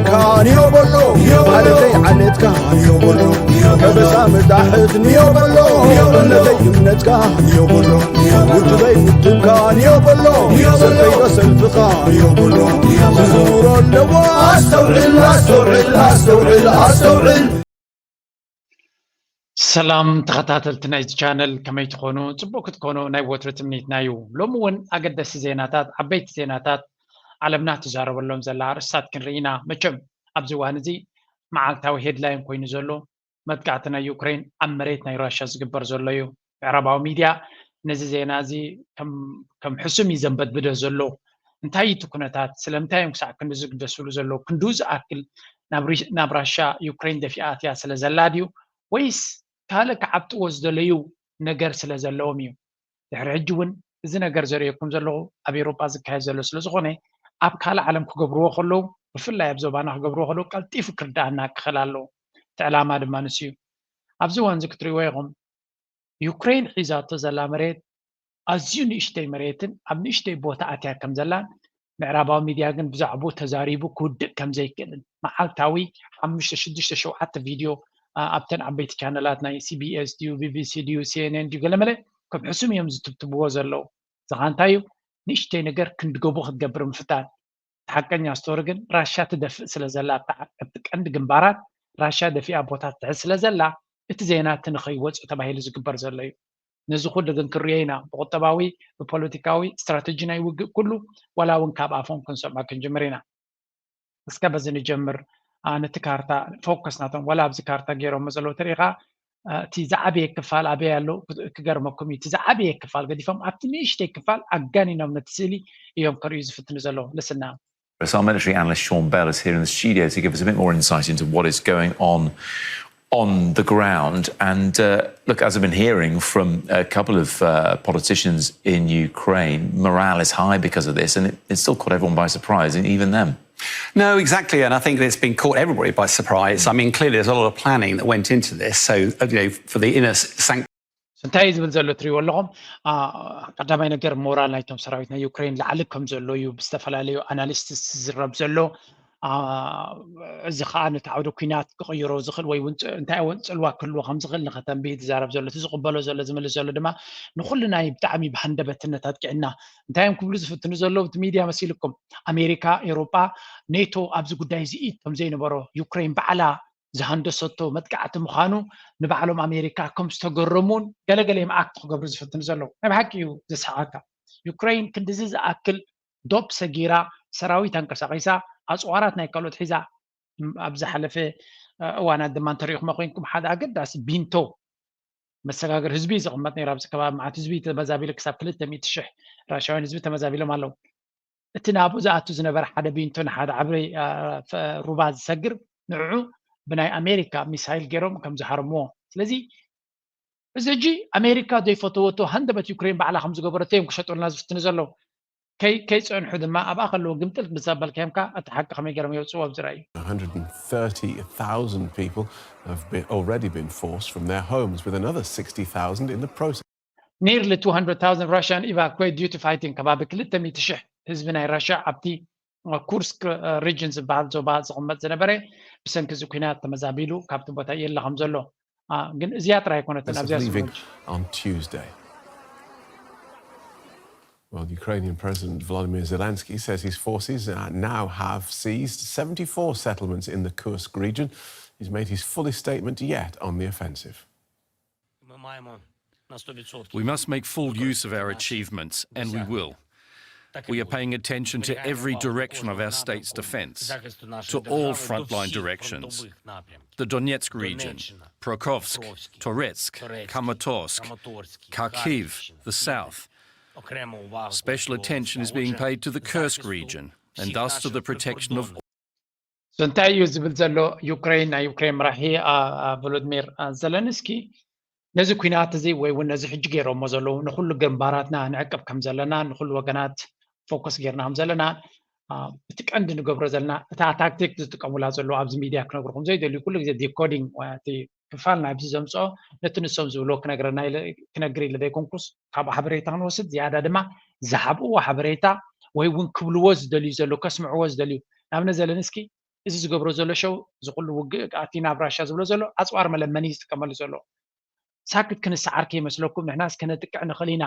ካንዮ በሎ ዓለተይ ዓለትካ ካንዮ በሎ ከበሳ መጣሕት ንዮ በሎ እምነተይ እምነትካ ካንዮ በሎ ውድበይ ውድብካ ንዮ በሎ ሰልፈይ ሰልፍኻ ንዮ በሎ ዝዝውሮ ኣለዎ ኣስተውዕል ኣስተውዕል ኣስተውዕል ኣስተውዕል። ሰላም ተኸታተልቲ ናይዚ ቻነል፣ ከመይ ትኾኑ? ጽቡቕ ክትኮኑ ናይ ወትሩ ትምኒትና እዩ። ሎሚ እውን ኣገደስቲ ዜናታት፣ ዓበይቲ ዜናታት ዓለምና ትዛረበሎም ዘላ ኣርእስታት ክንርኢ ኢና። መቸም ኣብዚ እዋን እዚ መዓልታዊ ሄድላይን ኮይኑ ዘሎ መጥቃዕቲ ናይ ዩክሬን ኣብ መሬት ናይ ራሻ ዝግበር ዘሎ እዩ። ምዕራባዊ ሚድያ ነዚ ዜና እዚ ከም ሕሱም እዩ ዘንበድብዶ ዘሎ። እንታይ እቲ ኩነታት? ስለምንታይ እዮም ክሳዕ ክንዲ ዝግደስሉ ዘለዉ? ክንድኡ ዝኣክል ናብ ራሻ ዩክሬን ደፊኣትያ ስለ ዘላ ድዩ? ወይስ ካልእ ክዓብጥዎ ዝደለዩ ነገር ስለ ዘለዎም እዩ? ድሕሪ ሕጂ እውን እዚ ነገር ዘርእየኩም ዘለኹ ኣብ ኤውሮጳ ዝካየድ ዘሎ ስለ ዝኾነ ኣብ ካልእ ዓለም ክገብርዎ ከለዉ ብፍላይ ኣብ ዞባና ክገብርዎ ከለዉ ቀልጢፉ ክርድኣና ክኽእል ኣለዎ። እቲ ዕላማ ድማ ንሱ እዩ። ኣብዚ እዋን እዚ ክትርእይዎ ኢኹም። ዩክሬን ሒዛቶ ዘላ መሬት ኣዝዩ ንእሽተይ መሬትን ኣብ ንእሽተይ ቦታ ኣትያ ከም ዘላን ምዕራባዊ ሚድያ ግን ብዛዕባኡ ተዛሪቡ ክውድእ ከም ዘይክእልን መዓልታዊ ሓሙሽተ ሽዱሽተ ሸውዓተ ቪድዮ ኣብተን ዓበይቲ ቻነላት ናይ ሲቢኤስ ድዩ ቢቢሲ ድዩ ሲኤንኤን ድዩ ገለመለ ከም ሕሱም እዮም ዝትብትብዎ ዘለዉ። እዚ ኸኣ እንታይ እዩ? ንእሽተይ ነገር ክንዲ ጎቦ ክትገብር ምፍታን። እቲ ሓቀኛ ስቶሪ ግን ራሻ ትደፍእ ስለ ዘላ ኣብቲ ቀንዲ ግንባራት ራሻ ደፊኣ ቦታ ትሕዝ ስለ ዘላ እቲ ዜና እቲ ንኸይወጽእ ተባሂሉ ዝግበር ዘሎ እዩ። ነዚ ኩሉ ግን ክንርእዮ ኢና ብቁጠባዊ፣ ብፖለቲካዊ፣ ስትራተጂ ናይ ውግእ ኩሉ ዋላ እውን ካብ ኣፎም ክንሰምዖ ክንጅምር ኢና። እስከ በዚ ንጀምር። ነቲ ካርታ ፎከስ ናቶም ዋላ ኣብዚ ካርታ ገይሮሞ ዘለዉ ተሪኻ እቲ ዝዓበየ ክፋል ኣበይ ኣሎ ክገርመኩም እዩ። እቲ ዝዓበየ ክፋል ገዲፎም ኣብቲ ንእሽተይ ክፋል ኣጋኒኖም ነቲ ስእሊ እዮም ከርእዩ ዝፍትኑ ዘለዉ። ልስና። Our military analyst Sean Bell is here in the studio to give us a bit more insight into what is going on on the ground. And uh, look, as I've been hearing from a couple of uh, politicians in Ukraine, morale is high because of this, and it, it's still caught everyone by surprise, and even them. No, exactly. And I think it's been caught everybody by surprise. I mean, clearly there's a lot of planning that went into this. So, uh, you know, for the inner sanctum. እንታይ እዩ ዝብል ዘሎ ትሪእዎ ኣለኹም። ቀዳማይ ነገር ሞራል ናይቶም ሰራዊት ናይ ዩክሬን ላዕሊ ከም ዘሎ እዩ ብዝተፈላለዩ ኣናሊስትስ ዝዝረብ ዘሎ። እዚ ከዓ ነቲ ዓውደ ኲናት ክቕይሮ ዝኽእል ወይ እንታይ እውን ፅልዋ ክህልዎ ከም ዝኽእል ንኸተንብህ ዝዛረብ ዘሎ እቲ ዝቕበሎ ዘሎ ዝምልስ ዘሎ ድማ ንኩሉ ናይ ብጣዕሚ ብሃንደበትነት ኣጥቂዕና እንታይ እዮም ክብሉ ዝፍትኑ ዘለዉ እቲ ሚድያ መሲልኩም ኣሜሪካ ኤውሮጳ ኔቶ ኣብዚ ጉዳይ እዚ ኢድ ከም ዘይነበሮ ዩክሬን ባዕላ ዝሃንደሰቶ መጥቃዕቲ ምዃኑ ንባዕሎም ኣሜሪካ ከም ዝተገረሙን ገለገለ መኣክቲ ክገብሩ ዝፍትኑ ዘለዉ ናይ ብሓቂ እዩ ዘስሓቀካ ዩክሬን ክንድዚ ዝኣክል ዶብ ሰጊራ ሰራዊት ኣንቀሳቒሳ ኣፅዋራት ናይ ካልኦት ሒዛ ኣብ ዝሓለፈ እዋናት ድማ እንተሪኢኹሞ ኮይንኩም ሓደ ኣገዳሲ ቢንቶ መሰጋገር ህዝቢ እዩ ዝቕመጥ ነይሩ ኣብዚ ከባቢ መዓት ህዝቢ ተመዛቢሉ ክሳብ ክልተ ሚእቲ ሽሕ ራሻውያን ህዝቢ ተመዛቢሎም ኣለዉ እቲ ናብኡ ዝኣቱ ዝነበረ ሓደ ቢንቶ ንሓደ ዓብሪ ሩባ ዝሰግር ንዕዑ ብናይ ኣሜሪካ ሚሳይል ገይሮም ከም ዝሃረምዎ ስለዚ እዚ ሕጂ ኣሜሪካ ዘይፈተወቶ ሃንደበት ዩክሬን ባዕላ ከም ዝገበረቶ እዮም ክሸጡልና ዝፍትኑ ዘለዉ ከይፀንሑ ድማ ኣብኣ ከለዉ ግምጥል ብዘበልካዮም ከ እቲ ሓቂ ከመይ ገይሮም የውፅዎ ኣብ ዝረኣዩ 130,000 people have been, already been forced from their homes, with another sixty thousand in the process. Nearly two hundred thousand Russian evacuate due to fighting ከባቢ ክልተ ሚእቲ ሽሕ ህዝቢ ናይ ራሽያ ኣብቲ ኩርስክ ሪጅን ዝበሃል ዞባ ዝቕመጥ ዝነበረ ብሰንኪ እዚ ኩናት ተመዛቢሉ ካብቲ ቦታ የለ ከም ዘሎ ግን እዚኣ ጥራይ ኣይኮነትን ኣብዚኣ on Tuesday. Well, Ukrainian President Volodymyr Zelensky says his forces uh, now have seized seventy-four settlements in the Kursk region. He's made his fullest statement yet on the offensive. We must make full use of our achievements, and we will. We are paying attention to every direction of our state's defense, to all frontline directions the Donetsk region, Prokhovsk, Toretsk, Kramatorsk, Kharkiv, the south. Special attention is being paid to the Kursk region and thus to the protection of. እንታይ እዩ ዝብል ዘሎ ዩክሬን ናይ ዩክሬን መራሒ ቮሎድሚር ዘለንስኪ ነዚ ኩናት እዚ ወይ እውን ነዚ ሕጂ ገይሮሞ ዘለዉ ንኩሉ ግንባራትና ንዕቅብ ከም ዘለና ንኩሉ ወገናት ፎከስ ጌርና ከም ዘለና እቲ ቀንዲ ንገብሮ ዘለና እታ ታክቲክ ዝጥቀሙላ ዘለዉ ኣብዚ ሚድያ ክነግርኩም ዘይደልዩ ኩሉ ግዜ ዲኮዲንግ እቲ ክፋል ናብዚ ዘምፅኦ ነቲ ንሶም ዝብልዎ ክነግረና ክነግር ኢለ ዘይኮንኩስ ካብኡ ሓበሬታ ክንወስድ ዝያዳ ድማ ዝሃብእዎ ሓበሬታ ወይ እውን ክብልዎ ዝደልዩ ዘለዉ ከስምዕዎ ዝደልዩ ንኣብነት ዘለንስኪ እዚ ዝገብሮ ዘሎ ሸው እዚ ኩሉ ውግእ ኣቲ ናብ ራሻ ዝብሎ ዘሎ ኣፅዋር መለመኒ ዝጥቀመሉ ዘሎ ሳክት ክንሰዓር ከይመስለኩም ንሕናስ ከነጥቅዕ ንኽእል ኢና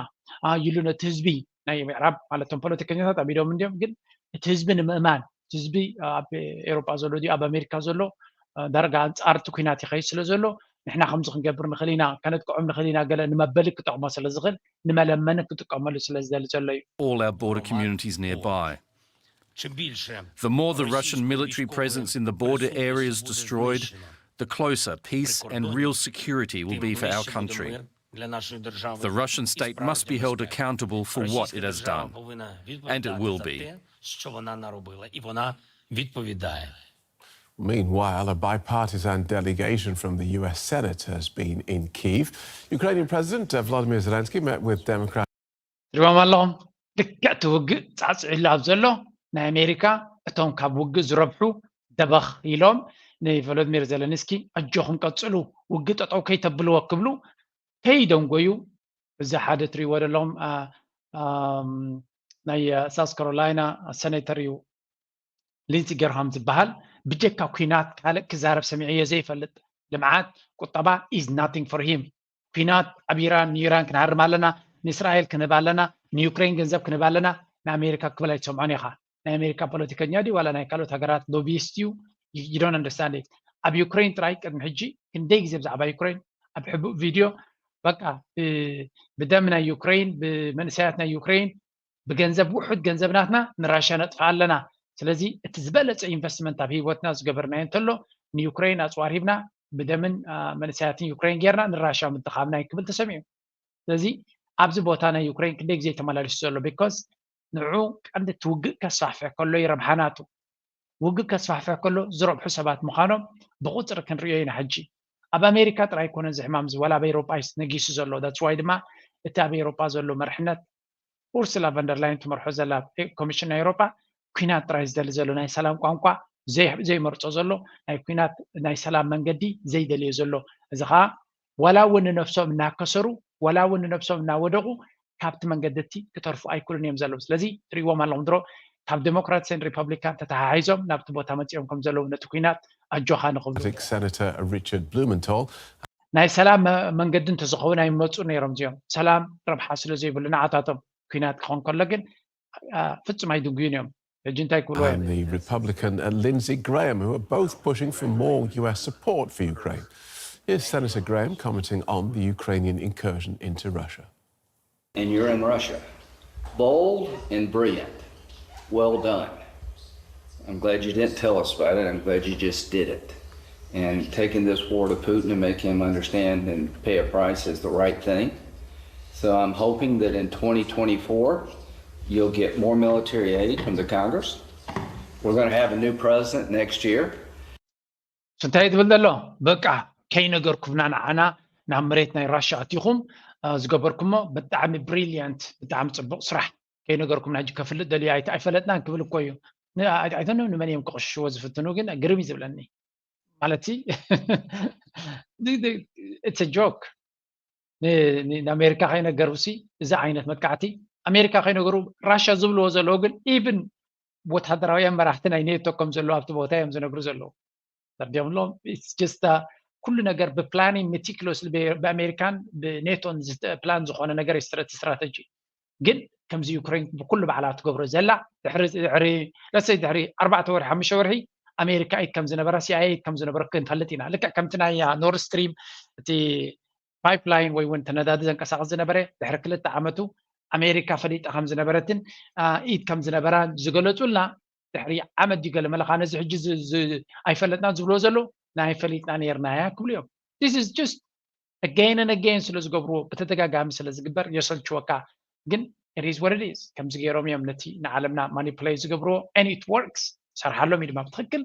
ኢሉ ነቲ ህዝቢ ናይ ምዕራብ ማለቶም ፖለቲከኛታት ኣቢዶም እንዲዮም ግን እቲ ህዝቢ ንምእማን ህዝቢ ኣብ ኤሮጳ ዘሎ ድዩ ኣብ ኣሜሪካ ዘሎ ዳርጋ ኣንፃር እቲ ኩናት ይኸይድ ስለ ዘሎ ንሕና ከምዚ ክንገብር ንኽእል ኢና ከነጥቅዖም ንኽእል ኢና ገለ ንመበሊ ክጠቕሞ ስለ ዝኽእል ንመለመኒ ክጥቀመሉ ስለ ዝደሊ ዘሎ እዩ all our border communities nearby. The more the Russian military presence in the border area is destroyed, the closer peace and real security will be for our country. The Russian state must be held accountable for what it has done, and it will be. Meanwhile, a bipartisan delegation from the U S Senate has been in Kyiv. Ukrainian President Volodymyr Zelensky met with Democrat ትሪእዎም ኣለኹም ልክዕ እቲ ውግእ ፃዕፅዕሉ ኣብ ዘሎ ናይ ኣሜሪካ እቶም ካብ ውግእ ዝረብሑ ደበኽ ኢሎም ንቮሎድሚር ዘለንስኪ ኣጆኹም ቀፅሉ ውግእ ጠጠው ከይተብልዎ ክብሉ ከይደንጎዩ እዚ ሓደ ትሪእዎ ዘለኹም ናይ ሳውስ ካሮላይና ሰኔተር እዩ ሊንሲ ገርሃም ዝበሃል ብጀካ ኩናት ካልእ ክዛረብ ሰሚዐዮ ዘይፈልጥ ልምዓት ቁጠባ is nothing for him ኩናት ኣብ ኢራን ንኢራን ክንሃርም ኣለና ንእስራኤል ክንህብ ኣለና ንዩክሬን ገንዘብ ክንህብ ኣለና ንኣሜሪካ ክብል ኣይትሰምዖን ኢኻ ናይ ኣሜሪካ ፖለቲከኛ ድዩ ዋላ ናይ ካልኦት ሃገራት ሎቢስት እዩ you don't understand it ኣብ ዩክሬን ጥራይ ቅድሚ ሕጂ ክንደይ ግዜ ብዛዕባ ዩክሬን ኣብ ሕቡእ ቪድዮ በቃ ብደም ናይ ዩክሬን ብመንእሰያት ናይ ዩክሬን ብገንዘብ ውሑድ ገንዘብ ናትና ንራሽያ ነጥፍኣ ኣለና ስለዚ እቲ ዝበለፀ ኢንቨስትመንት ኣብ ህይወትና ዝገበርናዮ እንተሎ ንዩክሬን ኣፅዋር ሂብና ብደምን መንእሰያትን ዩክሬን ጌርና ንራሽያ ምትኻብና ክብል ተሰሚዑ ስለዚ ኣብዚ ቦታ ናይ ዩክሬን ክንደይ ግዜ ተመላሊሱ ዘሎ because ንዑ ቀንዲ እቲ ውግእ ከስፋሕፍሕ ከሎ ይረብሓናቱ ውግእ ከስፋሕፍሕ ከሎ ዝረብሑ ሰባት ምዃኖም ብቁፅሪ ክንሪኦ ኢና ሕጂ ኣብ ኣሜሪካ ጥራይ ኣይኮነን እዚ ሕማም እዚ ዋላ ኣብ ኤሮጳ እዩ ነጊሱ ዘሎ that's why ድማ እቲ ኣብ ኤሮጳ ዘሎ መርሕነት ኡርሱላ ቨንደርላይን ትመርሖ ዘላ ኮሚሽን ናይ ኤሮጳ ኩናት ጥራይ ዝደሊ ዘሎ ናይ ሰላም ቋንቋ ዘይመርፆ ዘሎ ናይ ኩናት ናይ ሰላም መንገዲ ዘይደልዮ ዘሎ እዚ ከዓ ዋላ እውን ንነብሶም እናከሰሩ ዋላ እውን ንነብሶም እናወደቑ ካብቲ መንገዲ እቲ ክተርፉ ኣይክእሉን እዮም ዘለዉ ስለዚ ትሪእዎም ኣለኹም ድሮ ካብ ዴሞክራትስን ሪፐብሊካን ተተሓሒዞም ናብቲ ቦታ መፂኦም ከም ዘለዉ ነቲ ኩናት ኣጆኻ ንኽብሉ Senator Richard Blumenthal ናይ ሰላም መንገዲ እንተዝኸውን ኣይመፁ ነይሮም እዚኦም ሰላም ረብሓ ስለ ዘይብሉ ንዓታቶም ኩናት ክኾን ከሎ ግን ፍጹም ኣይድንጉዩን እዮም ሕጂ እንታይ ክብሉ and the Republican uh, Lindsey Graham, who are both pushing for more U S support for Ukraine. Here's Senator Graham commenting on the Ukrainian incursion into Russia. And you're in Russia. Bold and brilliant. Well done. I'm glad you didn't tell us about it. I'm glad you just did it. And taking this war to Putin and make him understand and pay a price is the right thing. So I'm hoping that in twenty twenty-four, you'll get more military aid from the Congress. We're going to have a new president next year. እንታይ ትብል ዘሎ በቃ ከይነገርኩምና ንዓና ናብ መሬት ናይ ራሻ ኣቲኹም ዝገበርኩሞ ብጣዕሚ ብሪልያንት ብጣዕሚ ፅቡቅ ስራሕ ከይነገርኩምና ሕጂ ከፍልጥ ደልዩ ኣይፈለጥናን ክብል እኮ እዩ ኣይተነው ንመን እዮም ክቕሽሽዎ ዝፍትኑ ግን ግርም እዩ ዝብለኒ ማለት it's joke ንኣሜሪካ ከይነገሩ ሲ እዚ ዓይነት መጥቃዕቲ ኣሜሪካ ከይነገሩ ራሻ ዝብልዎ ዘለዉ ግን ኢቭን ወታደራውያን መራሕቲ ናይ ኔቶ ከም ዘለዉ ኣብቲ ቦታ እዮም ዝነግሩ ዘለዉ ተርዲኦም ኣለዎም just ኩሉ ነገር ብፕላኒንግ ሜቲክሎስሊ ብኣሜሪካን ብኔቶን ፕላን ዝኾነ ነገር እቲ ስትራተጂ ግን ከምዚ ዩክሬን ብኩሉ ባዕላ ትገብሮ ዘላ ድሕሪ ድሕሪ ለሰይ ድሕሪ ኣርባዕተ ወርሒ ሓሙሽተ ወርሒ ኣሜሪካ ኢድ ከም ዝነበራ ሲኣይኤ ኢድ ከም ዝነበረ ክንፈልጥ ኢና ልክዕ ከምቲ ናይ ኖርድ ስትሪም እቲ ፓይፕላይን ወይ እውን ተነዳዲ ዘንቀሳቀስ ዝነበረ ድሕሪ ክልተ ዓመቱ ኣሜሪካ ፈሊጣ ከም ዝነበረትን ኢድ ከም ዝነበራ ዝገለፁልና ድሕሪ ዓመት ድዩ ገለ መለኻ ነዚ ሕጂ ኣይፈለጥና ዝብልዎ ዘለዉ ናይ ፈሊጥና ነርናያ ክብሉ እዮም this is just again and again ስለ ዝገብርዎ ብተደጋጋሚ ስለ ዝግበር የሰልችወካ ግን it is what it is ከምዚ ገይሮም እዮም ነቲ ንዓለምና ማኒፕሌት ዝገብርዎ and it works ይሰርሓሎም እዩ ድማ ብትክክል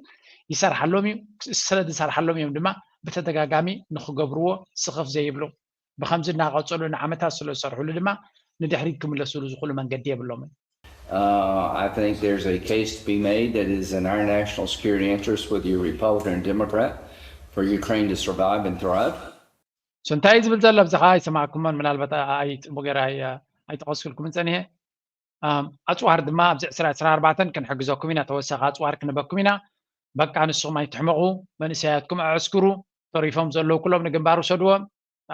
ይሰርሓሎም እዩ ስለ ዝሰርሓሎም እዮም ድማ ብተደጋጋሚ ንክገብርዎ ስኽፍ ዘይብሉ ብከምዚ እናቀፀሉ ንዓመታት ስለ ዝሰርሕሉ ድማ ንድሕሪት ክምለስሉ ዝኽእሉ መንገዲ የብሎምን Uh, I think there's a case to be made that is in our national security interest, whether you're Republican or Democrat, for Ukraine to survive and thrive. So እንታይ ዝብል ዘሎ ኣብዚ ከዓ ኣይሰማዕኩሞን ምናልባት ኣይፅቡቅ ገይረ ኣይጠቀስኩልኩምን ፀኒሐ ኣፅዋር ድማ ኣብዚ ዕስራ ዕስራ ኣርባዕተን ክንሕግዘኩም ኢና ተወሳኺ ኣፅዋር ክንበኩም ኢና በቃ ንስኹም ኣይትሕመቑ፣ መንእሰያትኩም ኣዕስክሩ፣ ተሪፎም ዘለዉ ኩሎም ንግንባር ውሰድዎም፣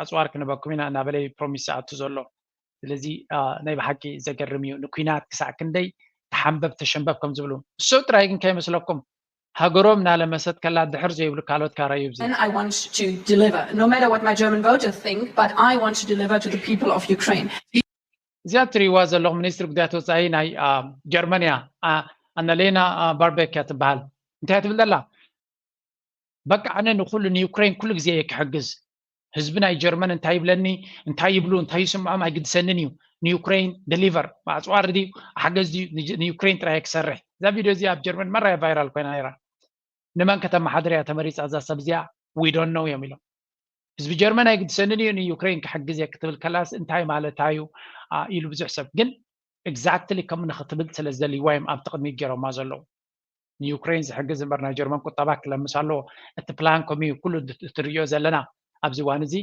ኣፅዋር ክንበኩም ኢና እናበለ ፕሮሚስ ዝኣቱ ዘሎ። ስለዚ ናይ ብሓቂ ዘገርም እዩ። ንኩናት ክሳዕ ክንደይ ተሓንበብ ተሸንበብ ከም ዝብሉ እሱ ጥራይ ግን ከይመስለኩም ሃገሮም እናለመሰት ከላ ድሕር ዘይብሉ ካልኦት ካራ እዩ። I want to deliver no matter what my German voters think, but I want to deliver to the people of Ukraine. እዚኣ ትሪእዋ ዘለኹም ሚኒስትሪ ጉዳያት ወፃኢ ናይ ጀርመን እያ። ኣነሌና ባርቤክ እያ ትበሃል። እንታይ ትብል ዘላ? በቃ ኣነ ንኩሉ ንዩክሬን ኩሉ ግዜ እየ ክሕግዝ። ህዝቢ ናይ ጀርመን እንታይ ይብለኒ እንታይ ይብሉ እንታይ ይስምዖም ኣይግድሰንን እዩ። ንዩክሬን ደሊቨር ኣፅዋር ድዩ ሓገዝ ድዩ ንዩክሬን ጥራይ ክሰርሕ። እዛ ቪድዮ እዚኣ ኣብ ጀርመን መራያ ቫይራል ኮይና ነይራ። ንመን ከተመሓድር እያ ተመሪፃ እዛ ሰብ እዚኣ? We don't know እዮም ኢሎም። ህዝቢ ጀርመን ኣይግድሰንን እዩ ንዩክሬን ክሕግዝ እየ ክትብል ከላስ እንታይ ማለታ እዩ ኢሉ ብዙሕ ሰብ። ግን ኤግዛክትሊ ከም ንክትብል ስለ ዝደልይዋ እዮም ኣብቲ ቅድሚት ገይሮማ ዘለዉ። ንዩክሬን ዝሕግዝ እምበር ናይ ጀርመን ቁጠባ ክለምስ ኣለዎ። እቲ ፕላን ከምኡ እዩ ኩሉ እትርእዮ ዘለና ኣብዚ እዋን እዚ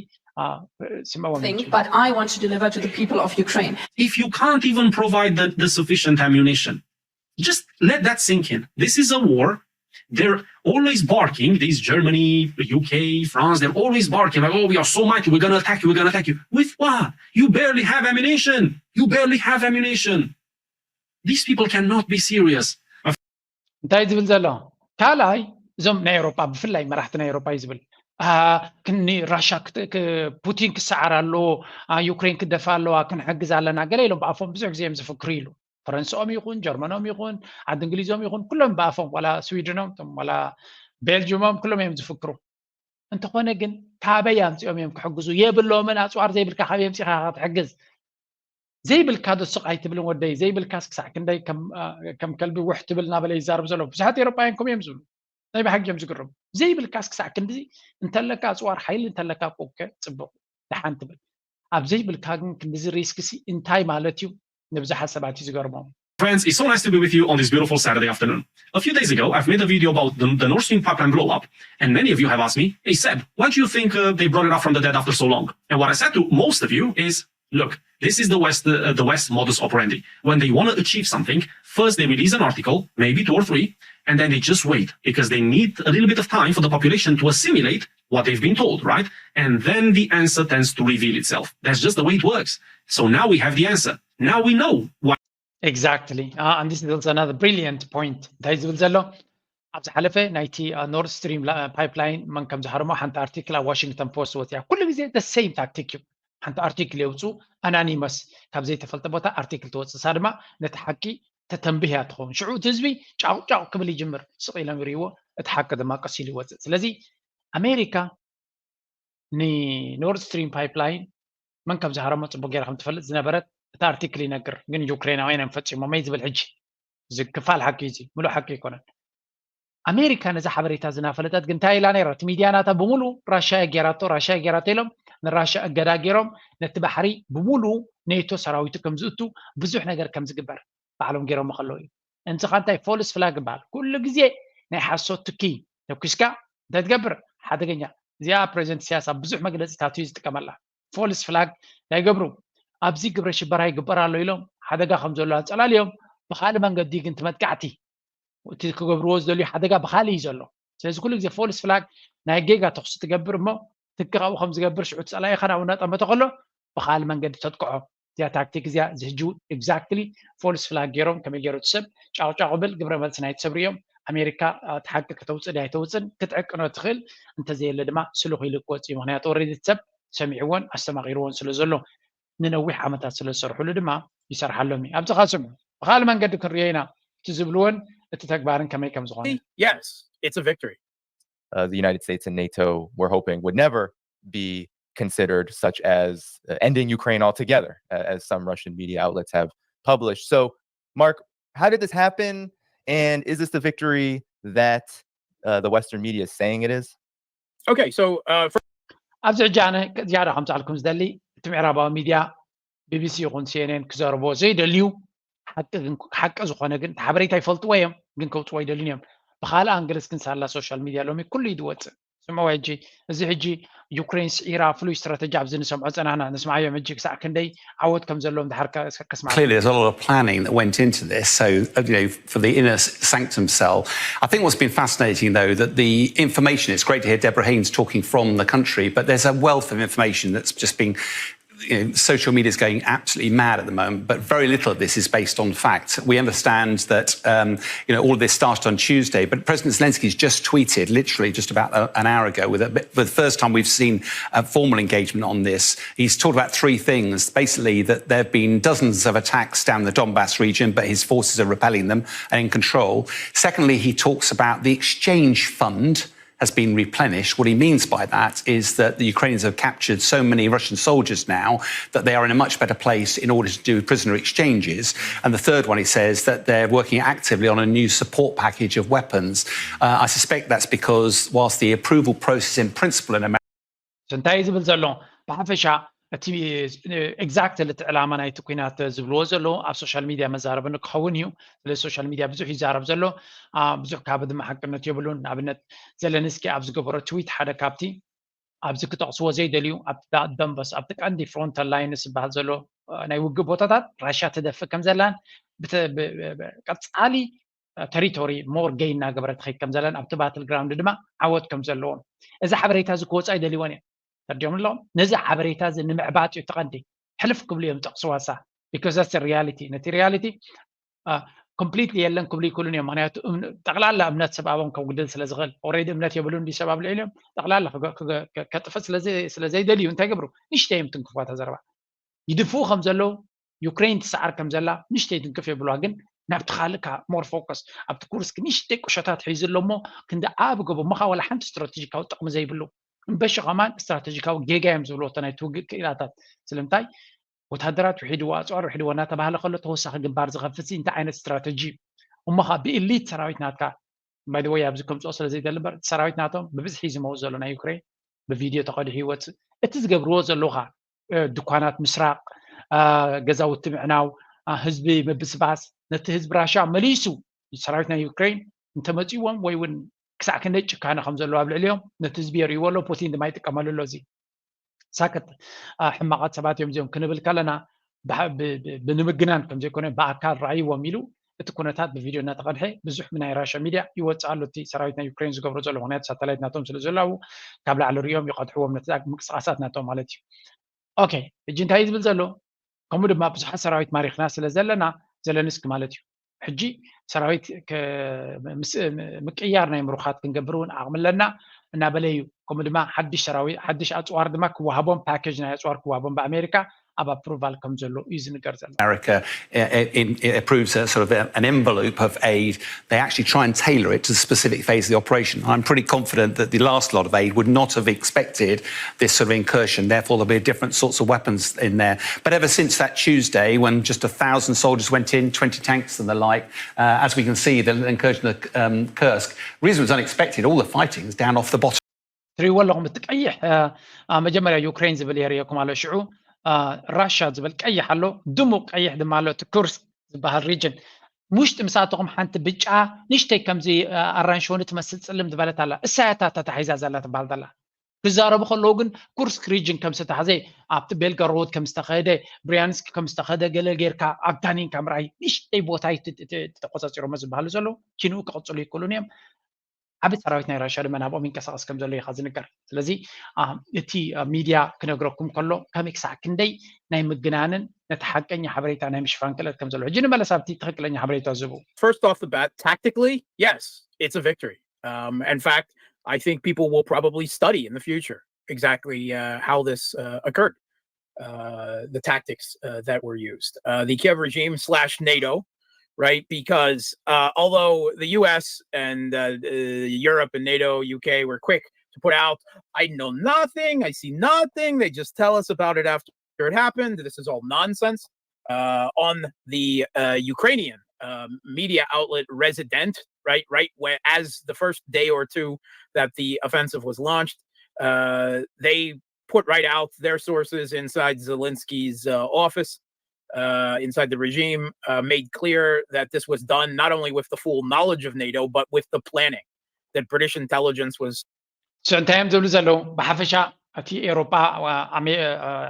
ስምዕዎም። But I want to deliver to the people of Ukraine. If you can't even provide the, the sufficient ammunition, just let that sink in. This is a war. They're always barking, these Germany, U K, France, they're always barking like, oh, we are so mighty, we're going to attack you, we're going to attack you. With what? You barely have ammunition. You barely have ammunition. These people cannot be serious. እንታይ ዝብል ዘሎ ካልኣይ እዞም ናይ ኤሮጳ ብፍላይ መራሕቲ ናይ ኤሮጳ እዩ ዝብል። ራሻ ፑቲን ክሰዓር ኣለዎ፣ ዩክሬን ክደፋ ኣለዋ፣ ክንሕግዝ ኣለና ገለ ኢሎም ብኣፎም ብዙሕ ግዜ እዮም ዝፍክሩ ኢሉ። ፈረንስኦም ይኹን ጀርመኖም ይኹን ዓዲ እንግሊዞም ይኹን ኩሎም ብኣፎም ዋላ ስዊድኖም ዋላ ቤልጅሞም ኩሎም እዮም ዝፍክሩ። እንተኾነ ግን ካበይ ኣምፂኦም እዮም ክሕግዙ? የብሎምን። ኣፅዋር ዘይብልካ ካበይ ኣምፂኻ ክትሕግዝ? ዘይብልካ ዶ ስቕ ኣይትብልን ወደይ? ዘይብልካስ ክሳዕ ክንደይ ከም ከልቢ ውሕ ትብል እናበለ ይዛረብ ዘሎ። ብዙሓት ኤሮጳውያን ከምኡ እዮም ዝብሉ። ናይ ብሓቂ እዮም ዝግረሙ። ዘይብልካስ ክሳዕ ክንድዚ እንተለካ ኣፅዋር ሓይሊ እንተለካ እኮ ጽቡቕ ደሓን ትብል። ኣብ ዘይብልካ ግን ክንድዚ ሪስክሲ እንታይ ማለት እዩ? ንብዙሓት ሰባት እዩ ዝገርሞም። Friends, it's so nice to be with you on this beautiful Saturday afternoon. A few days ago, I've made a video about the, the Nord Stream pipeline blow up, and many of you have asked me, hey Seb, why do you think uh, they brought it up from the dead after so long? And what I said to most of you is, look, this is the West, uh, the West modus operandi. When they want to achieve something, first they release an article, maybe two or three, and then they just wait because they need a little bit of time for the population to assimilate what they've been told, right? And then the answer tends to reveal itself. That's just the way it works. So now we have the answer. Now we know why. Exactly. Uh, and this is also another brilliant point. እንታይ ዝብል ዘሎ ኣብ ዝሓለፈ ናይቲ ኖርድ ስትሪም ፓይፕላይን መን ከም ዝሃረሞ ሓንቲ ኣርቲክል ኣብ ዋሽንግተን ፖስት ወፅያ። ኩሉ ግዜ the same tactic እዩ። ሓንቲ ኣርቲክል የውፁ ኣናኒመስ ካብ ዘይተፈልጠ ቦታ ኣርቲክል ትወፅእ። እሳ ድማ ነቲ ሓቂ ተተንብህ እያ ትኸውን። ሽዑ እቲ ህዝቢ ጫቑ ጫቑ ክብል ይጅምር። ስቕ ኢሎም ይርእይዎ፣ እቲ ሓቂ ድማ ቀስ ኢሉ ይወፅእ። ስለዚ ኣሜሪካ ንኖርድ ስትሪም ፓይፕላይን መን ከም ዝሃረሞ ፅቡቅ ገይራ ከም ትፈልጥ ዝነበረት እቲ ኣርቲክል ይነግር። ግን ዩክሬናውያን እዮም ፈፂሞመይ ዝብል ሕጂ እዚ ክፋል ሓቂ እዩ። ምሉእ ሓቂ ኣይኮነን። ኣሜሪካ ነዚ ሓበሬታ ዝናፈለጠት ግን እንታይ ኢላ ነይራ? እቲ ሚድያ ናታ ብምሉእ ራሻ እያ ገይራቶ፣ ራሻ እያ ገይራቶ ኢሎም ንራሻ እገዳ ገይሮም ነቲ ባሕሪ ብምሉእ ኔቶ ሰራዊቱ ከም ዝእቱ ብዙሕ ነገር ከም ዝግበር ባዕሎም ገይሮሞ ከለዉ እዩ። እንስኻ እንታይ ፎልስ ፍላግ ይበሃል። ኩሉ ግዜ ናይ ሓሶት ትኪ ተኩስካ እንታይ ትገብር? ሓደገኛ። እዚኣ ፕሬዚደንት ኢሳያስ ኣብ ብዙሕ መግለፂታቱ እዩ ዝጥቀመላ። ፎልስ ፍላግ እንታይ ይገብሩ? ኣብዚ ግብረ ሽበራ ይግበር ኣሎ ኢሎም ሓደጋ ከም ዘሎ ኣፀላልዮም ብካልእ መንገዲ ግን እቲ መጥቃዕቲ እቲ ክገብርዎ ዝደልዩ ሓደጋ ብካልእ እዩ ዘሎ። ስለዚ ኩሉ ግዜ ፎልስ ፍላግ ናይ ጌጋ ተኩሲ ትገብር እሞ ትኪ ካብኡ ከም ዝገብር ሽዑ እቲ ፀላኢኻ ናብኡ እናጠመተ ከሎ ብካልእ መንገዲ ተጥቅዖ። እዚኣ ታክቲክ እዚኣ እዚ ሕጂ እውን ኤግዛክትሊ ፎልስ ፍላግ ገይሮም ከመይ ገይሩ እቲ ሰብ ጫቑጫቑ ብል ግብረ መልሲ ናይቲ ሰብ ርእዮም ኣሜሪካ እቲ ሓቂ ከተውፅእ ድያ ኣይተውፅን ክትዕቅኖ ትኽእል እንተዘየለ ድማ ስሉኽ ኢሉ ክወፅእ እዩ። ምክንያቱ ኦልሬዲ እቲ ሰብ ሰሚዕዎን ኣስተማቒርዎን ስለ ዘሎ ንነዊሕ ዓመታት ስለ ዝሰርሕሉ ድማ ይሰርሓሎም እዩ። ኣብዚ ኻስም ብካልእ መንገዲ ክንሪኦ ኢና እቲ ዝብልዎን እቲ ተግባርን ከመይ ከም ዝኾነ። Yes, it's a victory. Uh, the United States and NATO, we're hoping, would never be considered, such as uh, ending Ukraine altogether, uh, as some Russian media outlets have published. So, Mark, how did this happen? And is this the victory that uh, the Western media is saying it is? Okay, so uh, for ኣብዚ ሕጂ ኣነ ዝያዳ ከምፅኣልኩም ዝደሊ እቲ ምዕራባዊ ሚድያ ቢቢሲ ይኹን ሲኤንኤን ክዘርቦ ዘይደልዩ ሓቂ ግን ሓቂ ዝኾነ ግን እቲ ሓበሬታ ይፈልጥዎ እዮም ግን ከውፅዎ ኣይደልዩን እዮም። ብካልእ ኣንግልስ ግን ሳላ ሶሻል ሚድያ ሎሚ ኩሉ እዩ ዝወፅእ። ስምዕዎ ሕጂ፣ እዚ ሕጂ ዩክሬን ስዒራ ፍሉይ ስትራተጂ ኣብዚ ንሰምዖ ጸናሕና፣ ንስምዓዮም ሕጂ ክሳዕ ክንደይ ዓወት ከም ዘለዎም ድሓር ከ-፣ ከስማዕ። Clearly, there's a lot of planning that went into this. So, uh, you know, for the inner s- sanctum cell, I think what's been fascinating, though, that the information, it's great to hear Deborah Haynes talking from the country, but there's a wealth of information that's just been, you know, social media is going absolutely mad at the moment, but very little of this is based on fact. We understand that, um, you know, all of this started on Tuesday, but President Zelensky's just tweeted, literally just about a, an hour ago, with a bit, for the first time we've seen a formal engagement on this. He's talked about three things. Basically, that there have been dozens of attacks down the Donbass region, but his forces are repelling them and in control. Secondly, he talks about the exchange fund has been replenished. What he means by that is that the Ukrainians have captured so many Russian soldiers now that they are in a much better place in order to do prisoner exchanges. And the third one, he says that they're working actively on a new support package of weapons. Uh, I suspect that's because whilst the approval process in principle in America እንታይ እዩ ዝብል ዘሎ? ብሓፈሻ እቲ ኤግዛክትሊ እቲ ዕላማ ናይቲ ኩናት ዝብልዎ ዘለዉ ኣብ ሶሻል ሚድያ መዛረቢ ንክኸውን እዩ። ስለዚ ሶሻል ሚድያ ብዙሕ ይዛረብ ዘሎ፣ አ፣ ብዙሕ ካብ ድማ ሓቅነት የብሉን። ንኣብነት ዘለንስኪ ኣብ ዝገበሮ ትዊት ሓደ ካብቲ ኣብዚ ክጠቕስዎ ዘይደልዩ ኣብቲ ዳ-፣ ደንበስ ኣብቲ ቀንዲ ፍሮንት ላይን ዝበሃል ዘሎ፣ አ፣ ናይ ውግእ ቦታታት ራሽያ ትደፍእ ከም ዘላን ብተ-፣ ብ-፣ ብ-፣ ብ-፣ ቀጻሊ ተሪቶሪ ሞር ገይ እናገበረ ትኸይድ ከም ዘላን ኣብቲ ባትል ግራውንድ ድማ ዓወት ከም ዘለዎም እዚ ሓበሬታ እዚ ክወፃ ይደልይዎን እዮም። ተርዲኦም ኣለዎም። ነዚ ሓበሬታ እዚ ንምዕባጥ እዩ ተቐንዲ ሕልፍ ክብሉ እዮም ጠቕስዋሳ። ቢካዝ ሪያሊቲ ነቲ ሪያሊቲ ኮምፕሊትሊ የለን ክብሉ ይክእሉን እዮም። ምክንያቱ እም-፣ ጠቕላላ እምነት ሰብ ኣቦም ከጉድል ስለ ዝኽእል ኦልሬዲ እምነት የብሉን ድዩ ሰብ ኣብ ልዕሊኦም ጠቕላላ ክገ-፣ ክገ-፣ ከጥፍእ ስለ ዘይ-፣ ስለ ዘይደልዩ እንታይ ገብሩ? ንሽተይ እዮም ትንክፏታ ዘረባ ይድፍኡ ከም ዘለዉ ዩክሬን ትሰዓር ከም ዘላ ንሽተይ ትንክፍ የብልዋ። ግን ናብቲ ካልእ ካ ሞር ፎከስ ኣብቲ ኩርስክ ንሽተይ ቁሸታት ሒዙ ኣሎ እሞ ክንዲ ኣብ ገቦ ምኻ ዋላ ሓንቲ ስትራቴጂካዊ ጥቕሚ ዘይብሉ እምበሺ ከማን ስትራቴጂካዊ ጌጋ እዮም ዝብልዎ እቶ ናይ ትውግእ ክኢላታት። ስለምንታይ ወታደራት ውሒድዎ ኣፅዋር ውሒድዎ እናተባህለ ከሎ ተወሳኺ ግንባር ዝኸፍት እንታይ ዓይነት ስትራተጂ እዩ? እሞ ኸ ብኢሊት ሰራዊት ናትካ ባይ ወይ ኣብዚ ከምፅኦ ስለ ዘይደሊ እምበር እቲ ሰራዊት ናቶም ብብዝሒ ዝመውት ዘሎ ናይ ዩክሬን ብቪድዮ ተቐዲሑ ይወፅእ። እቲ ዝገብርዎ ዘለዉ ኸ ድኳናት ምስራቕ፣ ገዛውቲ ምዕናው፣ ህዝቢ ምብስባስ፣ ነቲ ህዝቢ ራሻ መሊሱ ሰራዊት ናይ ዩክሬን እንተመፅዎም ወይ እውን ክሳዕ ክንደይ ጭካነ ከም ዘለዎ ኣብ ልዕሊኦም ነቲ ህዝቢ የርእይዎ ኣሎ። ፑቲን ድማ ይጥቀመሉ ኣሎ። እዚ ሳክት ሕማቓት ሰባት እዮም እዚኦም ክንብል ከለና ብንምግናን ከም ዘይኮነ ብኣካል ረኣይዎም ኢሉ እቲ ኩነታት ብቪድዮ እናተቐድሐ ብዙሕ ብናይ ራሻ ሚድያ ይወፅእ ኣሎ። እቲ ሰራዊት ናይ ዩክሬን ዝገብሮ ዘሎ ምክንያቱ ሳተላይት ናቶም ስለ ዘለዉ ካብ ላዕሊ ሪኦም ይቐድሕዎም ነቲ ምንቅስቃሳት ናቶም ማለት እዩ። ኦኬ፣ ሕጂ እንታይ እዩ ዝብል ዘሎ? ከምኡ ድማ ብዙሓት ሰራዊት ማሪኽና ስለ ዘለና ዘለንስኪ ማለት እዩ ሕጂ ሰራዊት ምቅያር ናይ ምሩኻት ክንገብር እውን ዓቕሚ ኣለና እናበለ እዩ። ከምኡ ድማ ሓድሽ ሰራዊት ሓድሽ ኣፅዋር ድማ ክወሃቦም ፓኬጅ ናይ ኣፅዋር ክወሃቦም ብኣሜሪካ ኣብ ኣፕሩቫል ከም ዘሎ እዩ ዝንገር ዘሎ። America, it, it, it approves a sort of a, an envelope of aid. They actually try and tailor it to the specific phase of the operation. I'm pretty confident that the last lot of aid would not have expected this sort of incursion. Therefore, there'll be different sorts of weapons in there. But ever since that Tuesday, when just a thousand soldiers went in, twenty tanks and the like, uh, as we can see, the incursion of um, Kursk, the reason it was unexpected, all the fighting's down off the bottom. ትሪእዎ ኣለኹም እቲ ቀይሕ መጀመርያ ዩክሬን ዝብል የርእየኩም ኣሎ። ሽዑ ራሻ ዝብል ቀይሕ ኣሎ፣ ድሙቕ ቀይሕ ድማ ኣሎ። እቲ ኩርስክ ዝበሃል ሪጅን ውሽጢ ምሳተኹም ሓንቲ ብጫ ንሽተይ ከምዚ ኣራንሽወኒ ትመስል ፅልም ዝበለት ኣላ። እሳያታ ተታሒዛ ዘላ ትበሃል ዘላ። ክዛረቡ ከለዉ ግን ኩርስክ ሪጅን ከም ዝተታሕዘ ኣብቲ ቤልጋሮድ ከም ዝተኸደ ብሪያንስክ ከም ዝተኸደ ገለ ጌርካ ኣጋኒንካ ምርኣይ ንሽተይ ቦታ ተቆፃፂሮሞ ዝበሃሉ ዘለዉ ኪንኡ ክቕፅሉ ይክእሉን እዮም። ዓቢ ሰራዊት ናይ ራሽያ ድማ ናብኦም ይንቀሳቐስ ከም ዘሎ ኢኻ ዝንገር። ስለዚ እቲ ሚድያ ክነግረኩም ከሎ ከመይ ክሳዕ ክንደይ ናይ ምግናንን ነቲ ሓቀኛ ሓበሬታ ናይ ምሽፋን ክእለት ከም ዘሎ። ሕጂ ንመለስ ኣብቲ ትኽክለኛ ሓበሬታ ዝህቡ። First off the bat, tactically, yes, it's a victory. Um, in fact, I think people will probably study in the future exactly uh, how this uh, occurred. Uh, the tactics uh, that were used. Uh, the Kiev regime slash NATO, right? Because uh, although the U S and uh, uh, Europe and NATO, U K were quick to put out, "I know nothing, I see nothing, they just tell us about it after it happened, this is all nonsense," uh, on the uh, Ukrainian um, media outlet Resident, right, right where as the first day or two that the offensive was launched, uh, they put right out their sources inside Zelensky's uh, office, uh, inside the regime, uh, made clear that this was done not only with the full knowledge of NATO, but with the planning, that British intelligence was እንታይ እዮም ዝብሉ ዘለዉ? ብሓፈሻ እቲ ኤሮጳ፣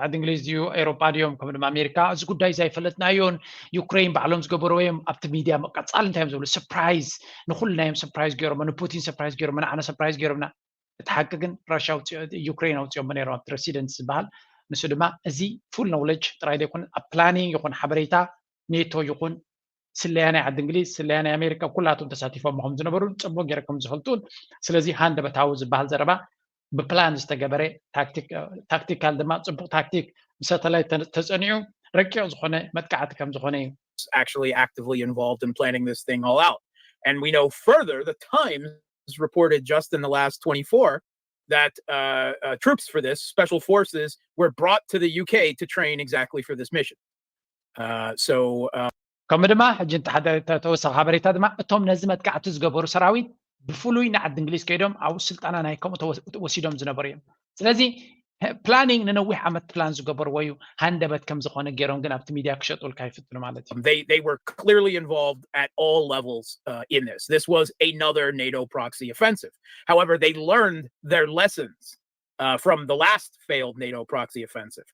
ዓዲ እንግሊዝ ድዩ ኤሮጳ ድዮም፣ ከም ድማ ኣሜሪካ፣ እዚ ጉዳይ እዚ ኣይፈለጥናዮን፣ ዩክሬን ባዕሎም ዝገበርዎ እዮም፣ ኣብቲ ሚድያ ቀጻሊ እንታይ እዮም ዝብሉ? ሰርፕራይዝ፣ ንኹልና እዮም ሰርፕራይዝ ገይሮም፣ ንፑቲን ሰርፕራይዝ ገይሮም፣ ንዓና ሰርፕራይዝ ገይሮምና። እቲ ሓቂ ግን ራሻ ዩክሬን ኣውፅኦሞ ነይሮም ኣብቲ ሬሲደንት ዝበሃል። ንሱ ድማ እዚ ፉል ኖውለጅ ጥራይ ዘይኮነ ኣብ ፕላኒንግ ይኹን ሓበሬታ ኔቶ ይኹን ስለያ ናይ ዓዲ እንግሊዝ፣ ስለያ ናይ ኣሜሪካ ኩላቶም ተሳቲፎም ከም ዝነበሩን ፅቡቅ ገይረ ከም ዝፈልጡን። ስለዚ ሃንደበታዊ ዝበሃል ዘረባ ብፕላን ዝተገበረ ታክቲካል ድማ ፅቡቅ ታክቲክ ብሳተላይት ተፀኒዑ ረቂቕ ዝኾነ መጥቃዕቲ ከም ዝኾነ እዩ። Actually actively involved in planning this thing all out. And we know further, the Times reported just in the last twenty-four that uh, uh, troops for this, special forces, were brought to the U K to train exactly for this mission. Uh, so uh, ከምኡ ድማ ሕጂ እንተ ሓደ ተ- ተወሳኺ ሓበሬታ ድማ እቶም ነዚ መጥቃዕቲ ዝገበሩ ሰራዊት ብፍሉይ ንዓዲ እንግሊዝ ከይዶም ኣብኡ ስልጠና ናይ ከምኡ ተወስ- ወሲዶም ዝነበሩ እዮም። ስለዚ ፕላኒንግ ንነዊሕ ዓመት ፕላን ዝገበርዎ እዩ። ሃንደበት ከም ዝኾነ ገይሮም ግን ኣብቲ ሚድያ ክሸጡልካ ይፍትኑ ማለት እዩ። they they were clearly involved at all levels uh, in this. This was another NATO proxy offensive. However, they learned their lessons uh, from the last failed NATO proxy offensive.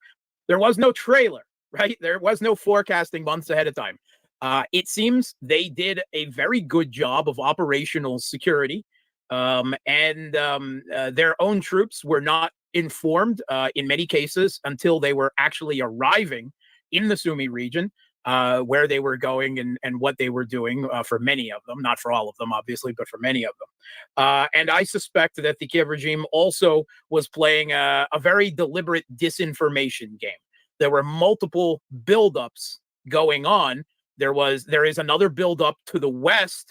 There was no trailer, right? There was no forecasting months ahead of time. Uh, it seems they did a very good job of operational security, um, and um, uh, their own troops were not informed uh, in many cases until they were actually arriving in the Sumy region, uh, where they were going and, and what they were doing uh, for many of them, not for all of them, obviously, but for many of them. Uh, and I suspect that the Kiev regime also was playing a, a very deliberate disinformation game. There were multiple buildups going on. There was there is another buildup to the west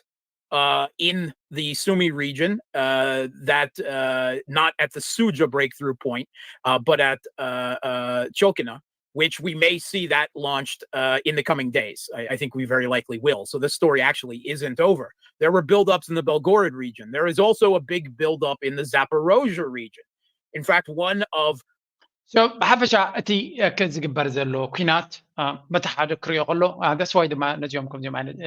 uh, in the Sumy region uh, that uh, not at the Suja breakthrough point, uh, but at uh, uh, Chokina, which we may see that launched uh, in the coming days. I, I think we very likely will. So this story actually isn't over. There were buildups in the Belgorod region. There is also a big buildup in the Zaporozhye region. In fact, one of So ብሓፈሻ እቲ ዝግበር ዘሎ ኩናት በቲ ሓደ ክሪኦ ከሎ that's why ድማ ነዚኦም ከምዚኦም ዓይነት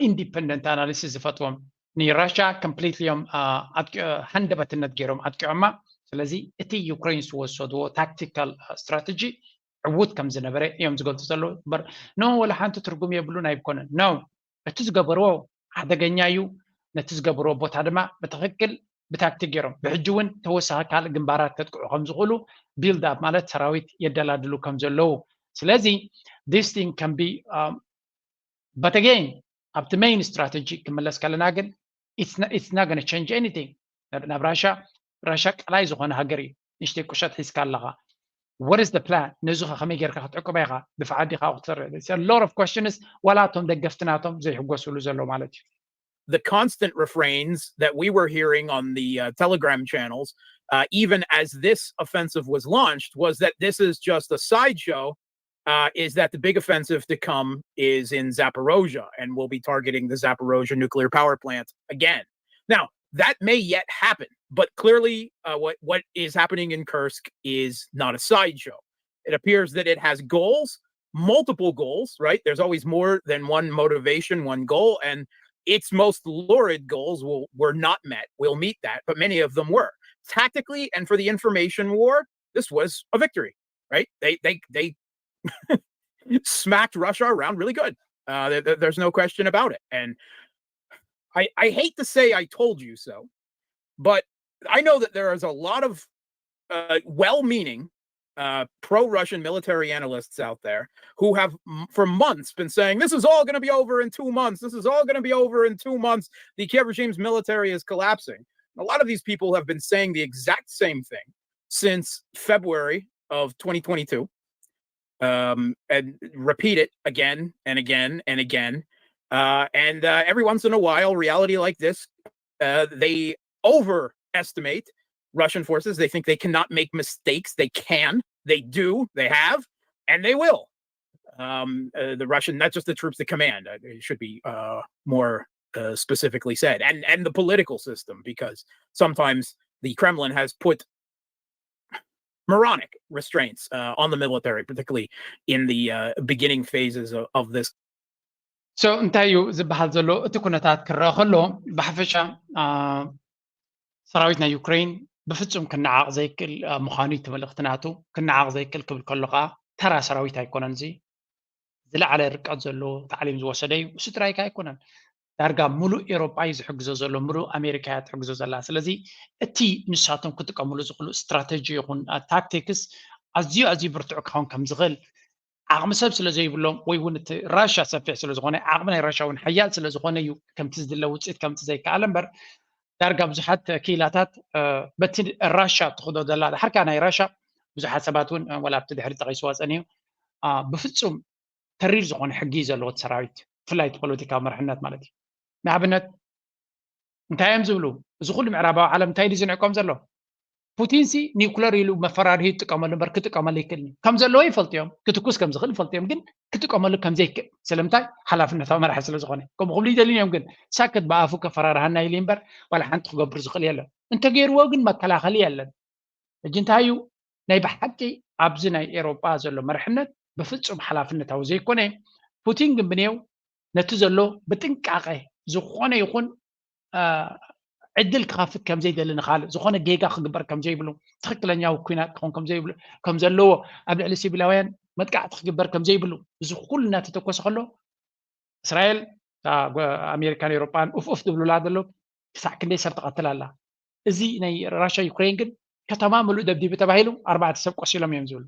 ኢንዲፐንደንት ኣናሊሲስ ዝፈትዎም ንራሻ ኮምፕሊትሊ እዮም ሃንደበትነት ገይሮም ኣጥቂዖማ። ስለዚ እቲ ዩክሬን ዝወሰድዎ ታክቲካል ስትራተጂ ዕዉት ከም ዝነበረ እዮም ዝገልፁ ዘለዉ። እምበር ኖ ወላ ሓንቲ ትርጉም የብሉን ኣይኮነን። ኖ እቲ ዝገበርዎ ሓደገኛ እዩ። ነቲ ዝገበርዎ ቦታ ድማ ብትኽክል ብታክቲክ ገይሮም ብሕጂ እውን ተወሳኺ ካልእ ግንባራት ከጥቅዑ ከም ዝኽእሉ ቢልድ ኣፕ ማለት ሰራዊት የደላድሉ ከም ዘለዉ። ስለዚ this thing can be but again ኣብቲ ሜይን ስትራተጂ ክምለስ ከለና ግን it's not going to change anything። ናብ ራሻ ራሻ ቀላይ ዝኾነ ሃገር እዩ። ንሽተይ ቁሸት ሒዝካ ኣለኻ። What is the plan? ነዚ ከ ከመይ ጌርካ ክትዕቅባ ኢኻ? ድፋዓት ዲኻ ክትሰርሕ? Lot of questions ዋላ እቶም ደገፍቲ ናቶም ዘይሕጎስሉ ዘሎ ማለት እዩ። The constant refrains that we were hearing on the uh, Telegram channels, uh, even as this offensive was launched, was that this is just a sideshow, uh, is that the big offensive to come is in Zaporozhye, and we'll be targeting the Zaporozhye nuclear power plant again. Now, that may yet happen, but clearly, uh, what, what is happening in Kursk is not a sideshow. It appears that it has goals, multiple goals, right? There's always more than one motivation, one goal, and its most lurid goals will, were not met. We'll meet that, but many of them were. Tactically and for the information war, this was a victory, right? They they they smacked Russia around really good. Uh, there, there's no question about it. And I I hate to say I told you so, but I know that there is a lot of uh, well-meaning uh, pro-Russian military analysts out there who have for months been saying this is all going to be over in two months. This is all going to be over in two months. The Kiev regime's military is collapsing. A lot of these people have been saying the exact same thing since February of twenty twenty-two, um, and repeat it again and again and again. Uh, and uh, every once in a while, reality like this, uh, they overestimate Russian forces. They think they cannot make mistakes. They can. They do. They have, and they will. Um, uh, the Russian, not just the troops, the command. Uh, it should be uh, more uh, specifically said, and and the political system, because sometimes the Kremlin has put moronic restraints uh, on the military, particularly in the uh, beginning phases of, of this. So እንታይ እዩ ዝበሃል ዘሎ? እቲ ኩነታት ክረአ ከሎ ብሓፈሻ ሰራዊት ናይ ዩክሬን ብፍጹም ክነዓቕ ዘይክእል ምዃኑ እቲ መልእኽቲ ናቱ። ክነዓቕ ዘይክእል ክብል ከሎ ከዓ ተራ ሰራዊት ኣይኮነን። እዚ ዝለዓለ ርቀት ዘለዎ ታዕሊም ዝወሰደ እዩ። እሱ ጥራይ ከ ኣይኮነን፣ ዳርጋ ሙሉእ ኤሮጳ እዩ ዝሕግዞ ዘሎ፣ ሙሉእ ኣሜሪካ እያ ትሕግዞ ዘላ። ስለዚ እቲ ንሳቶም ክጥቀምሉ ዝኽእሉ ስትራተጂ ይኹን ታክቲክስ ኣዝዩ ኣዝዩ ብርቱዕ ክኸውን ከም ዝኽእል ዓቕሚ ሰብ ስለ ዘይብሎም ወይ እውን እቲ ራሻ ሰፊሕ ስለ ዝኾነ ዓቕሚ ናይ ራሻ እውን ሓያል ስለ ዝኾነ እዩ ከምቲ ዝድለ ውፅኢት ከምቲ ዘይከኣለ እምበር ዳርጋ ብዙሓት ክኢላታት በቲ ራሻ ትኽዶ ዘላ ድሓርካ ናይ ራሻ ብዙሓት ሰባት እውን ወላ ኣብቲ ድሕሪ ጠቒስዋ ፀኒሑ ብፍፁም ተሪር ዝኾነ ሕጊ እዩ ዘለዎ እቲ ሰራዊት ብፍላይ እቲ ፖለቲካዊ መርሕነት ማለት እዩ። ንኣብነት እንታይ እዮም ዝብሉ? እዚ ኩሉ ምዕራባዊ ዓለም እንታይ ድዩ ዝንዕቆም ዘሎ? ፑቲን ሲ ኒውክለር ኢሉ መፈራርሂ ይጥቀመሉ እምበር ክጥቀመሉ ይክእል እዩ። ከም ዘለዎ ይፈልጡ እዮም፣ ክትኩስ ከም ዝኽእል ይፈልጡ እዮም፣ ግን ክጥቀመሉ ከም ዘይክእል ስለምንታይ? ሓላፍነታዊ መራሒ ስለ ዝኾነ ከምኡ ክብሉ ይደልዩ እዮም። ግን ሳክት ብኣፉ ከፈራርሃና ኢሉ እምበር ዋላ ሓንቲ ክገብር ዝኽእል የለን። እንተገይርዎ ግን መከላኸሊ የለን። ሕጂ እንታይ እዩ ናይ ብሓቂ ኣብዚ ናይ ኤሮጳ ዘሎ መርሕነት ብፍጹም ሓላፍነታዊ ዘይኮነ። ፑቲን ግን ብኔው ነቲ ዘሎ ብጥንቃቐ ዝኾነ ይኹን ዕድል ክኸፍት ከም ዘይደሊ ንኻልእ ዝኾነ ጌጋ ክግበር ከም ዘይብሉ ትኽክለኛዊ ኩናት ክኾን ከም ዘይብሉ ከም ዘለዎ ኣብ ልዕሊ ሲቪላውያን መጥቃዕቲ ክግበር ከም ዘይብሉ እዚ ኩሉ እናተተኮሰ ከሎ እስራኤል ኣሜሪካን ኤሮጳን ኡፍ ኡፍ ዝብሉላ ዘሎ ክሳዕ ክንደይ ሰብ ትቐትል ኣላ። እዚ ናይ ራሻ ዩክሬን ግን ከተማ ምሉእ ደብዲቡ ተባሂሉ ኣርባዕተ ሰብ ቆሲሎም እዮም ዝብሉ።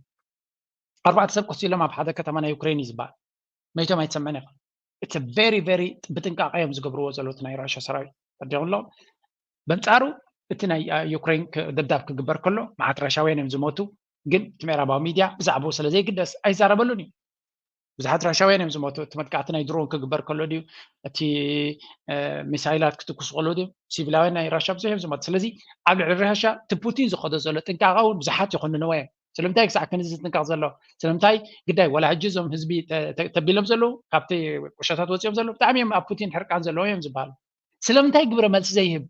ኣርባዕተ ሰብ ቆሲሎም ኣብ ሓደ ከተማ ናይ ዩክሬን እዩ ዝበሃል። መይቶም ኣይትሰምዕን ኢኻ። እቲ ቨሪ ቨሪ ብጥንቃቐ እዮም ዝገብርዎ ዘለዉ ናይ ራሻ ሰራዊት ተደቕሎም። በንጻሩ እቲ ናይ ዩክሬን ደብዳብ ክግበር ከሎ መዓት ራሻውያን እዮም ዝሞቱ። ግን እቲ ምዕራባዊ ሚድያ ብዛዕባኡ ስለ ዘይግደስ ኣይዛረበሉን እዩ። ብዙሓት ራሻውያን እዮም ዝሞቱ። እቲ መጥቃዕቲ ናይ ድሮን ክግበር ከሎ ድዩ እቲ ሚሳይላት ክትኩስ ከሎ ድዩ ሲቪላውያን ናይ ራሻ ብዙሕ እዮም ዝሞቱ። ስለዚ ኣብ ልዕሊ ራሻ እቲ ፑቲን ዝኸዶ ዘሎ ጥንቃቐ እውን ብዙሓት ይኮንንዎ እዮም። ስለምንታይ ክሳዕ ክንዚ ዝጥንቀቕ ዘሎ? ስለምንታይ ግዳይ ዋላ ሕጂ እዞም ህዝቢ ተቢሎም ዘለዉ ካብቲ ቁሸታት ወፂኦም ዘለዉ ብጣዕሚ እዮም ኣብ ፑቲን ሕርቃን ዘለዎም እዮም ዝበሃሉ። ስለምንታይ ግብረ መልሲ ዘይህብ?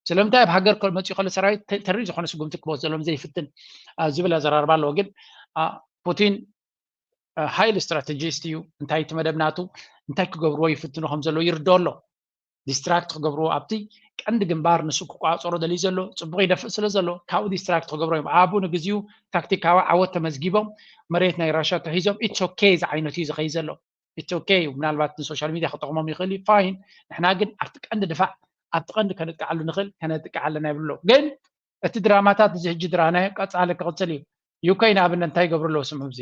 ስለምንታይ ኣብ ሃገር መፅኡ ከሎ ሰራዊት ተሪር ዝኾነ ስጉምቲ ክወስድ ዘሎም ዘይፍትን ዝብል ኣዘራርባ ኣለዎ። ግን ፑቲን ሃይሊ ስትራቴጂስት እዩ። እንታይ እቲ መደብ ናቱ እንታይ ክገብርዎ ይፍትኑ ከም ዘለዉ ይርድኦ ኣሎ። ዲስትራክት ክገብርዎ ኣብቲ ቀንዲ ግንባር ንሱ ክቋፀሮ ደልዩ ዘሎ ፅቡቕ ይደፍእ ስለ ዘሎ ካብኡ ዲስትራክት ክገብሮ እዮም። ኣብኡ ንግዚኡ ታክቲካዊ ዓወት ተመዝጊቦም መሬት ናይ ራሻ ተሒዞም ኢትስ ኦኬ ዝዓይነቱ እዩ ዝኸይድ ዘሎ። ኢትስ ኦኬ እዩ። ምናልባት ንሶሻል ሚድያ ክጠቕሞም ይኽእል እዩ። ፋይን። ንሕና ግን ኣብቲ ቀንዲ ድፋዕ ኣብቲ ቀንዲ ከነጥቅዓሉ ንኽእል ከነጥቅዓ ኣለና ይብሉ ኣለዉ። ግን እቲ ድራማታት እዚ ሕጂ ድራናዮ ቀፃሊ ክቕፅል እዩ። ዩክሬን ንኣብነት እንታይ ይገብሩ ኣለዉ ስምዑ እዚ።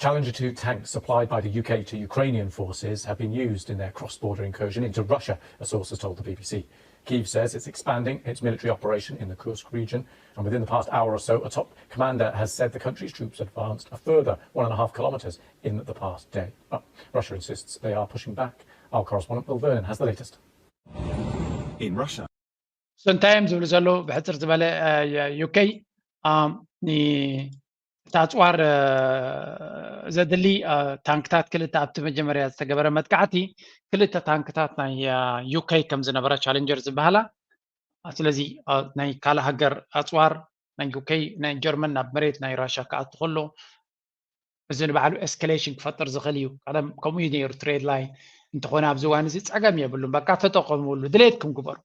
Challenger two tanks supplied by the U K to Ukrainian forces have been used in their cross-border incursion into Russia, a source has told the B B C. Kyiv says it's expanding its military operation in the Kursk region, and within the past hour or so, a top commander has said the country's troops advanced a further one and a half kilometres in the past day. But Russia insists they are pushing back. Our correspondent Will Vernon has the latest. In Russia. So እንታይ እዮም ዝብሉ ዘለዉ ብሕፅር ዝበለ ዩኬ እቲ ኣፅዋር ዘድሊ ታንክታት ክልተ ኣብቲ መጀመርያ ዝተገበረ መጥቃዕቲ ክልተ ታንክታት ናይ ዩኬ ከም ዝነበረ ቻሌንጀር ዝበሃላ ስለዚ ናይ ካልእ ሃገር ኣፅዋር ናይ ዩኬ ናይ ጀርመን ናብ መሬት ናይ ራሻ ክኣቱ ከሎ እዚ ንባዕሉ ኤስካሌሽን ክፈጥር ዝኽእል እዩ። ቀደም ከምኡ እዩ ነይሩ ትሬድ ላይን እንተኾነ ኣብዚ እዋን እዚ ፀገም የብሉን። በቃ ተጠቀምሉ፣ ድሌትኩም ግበሩ።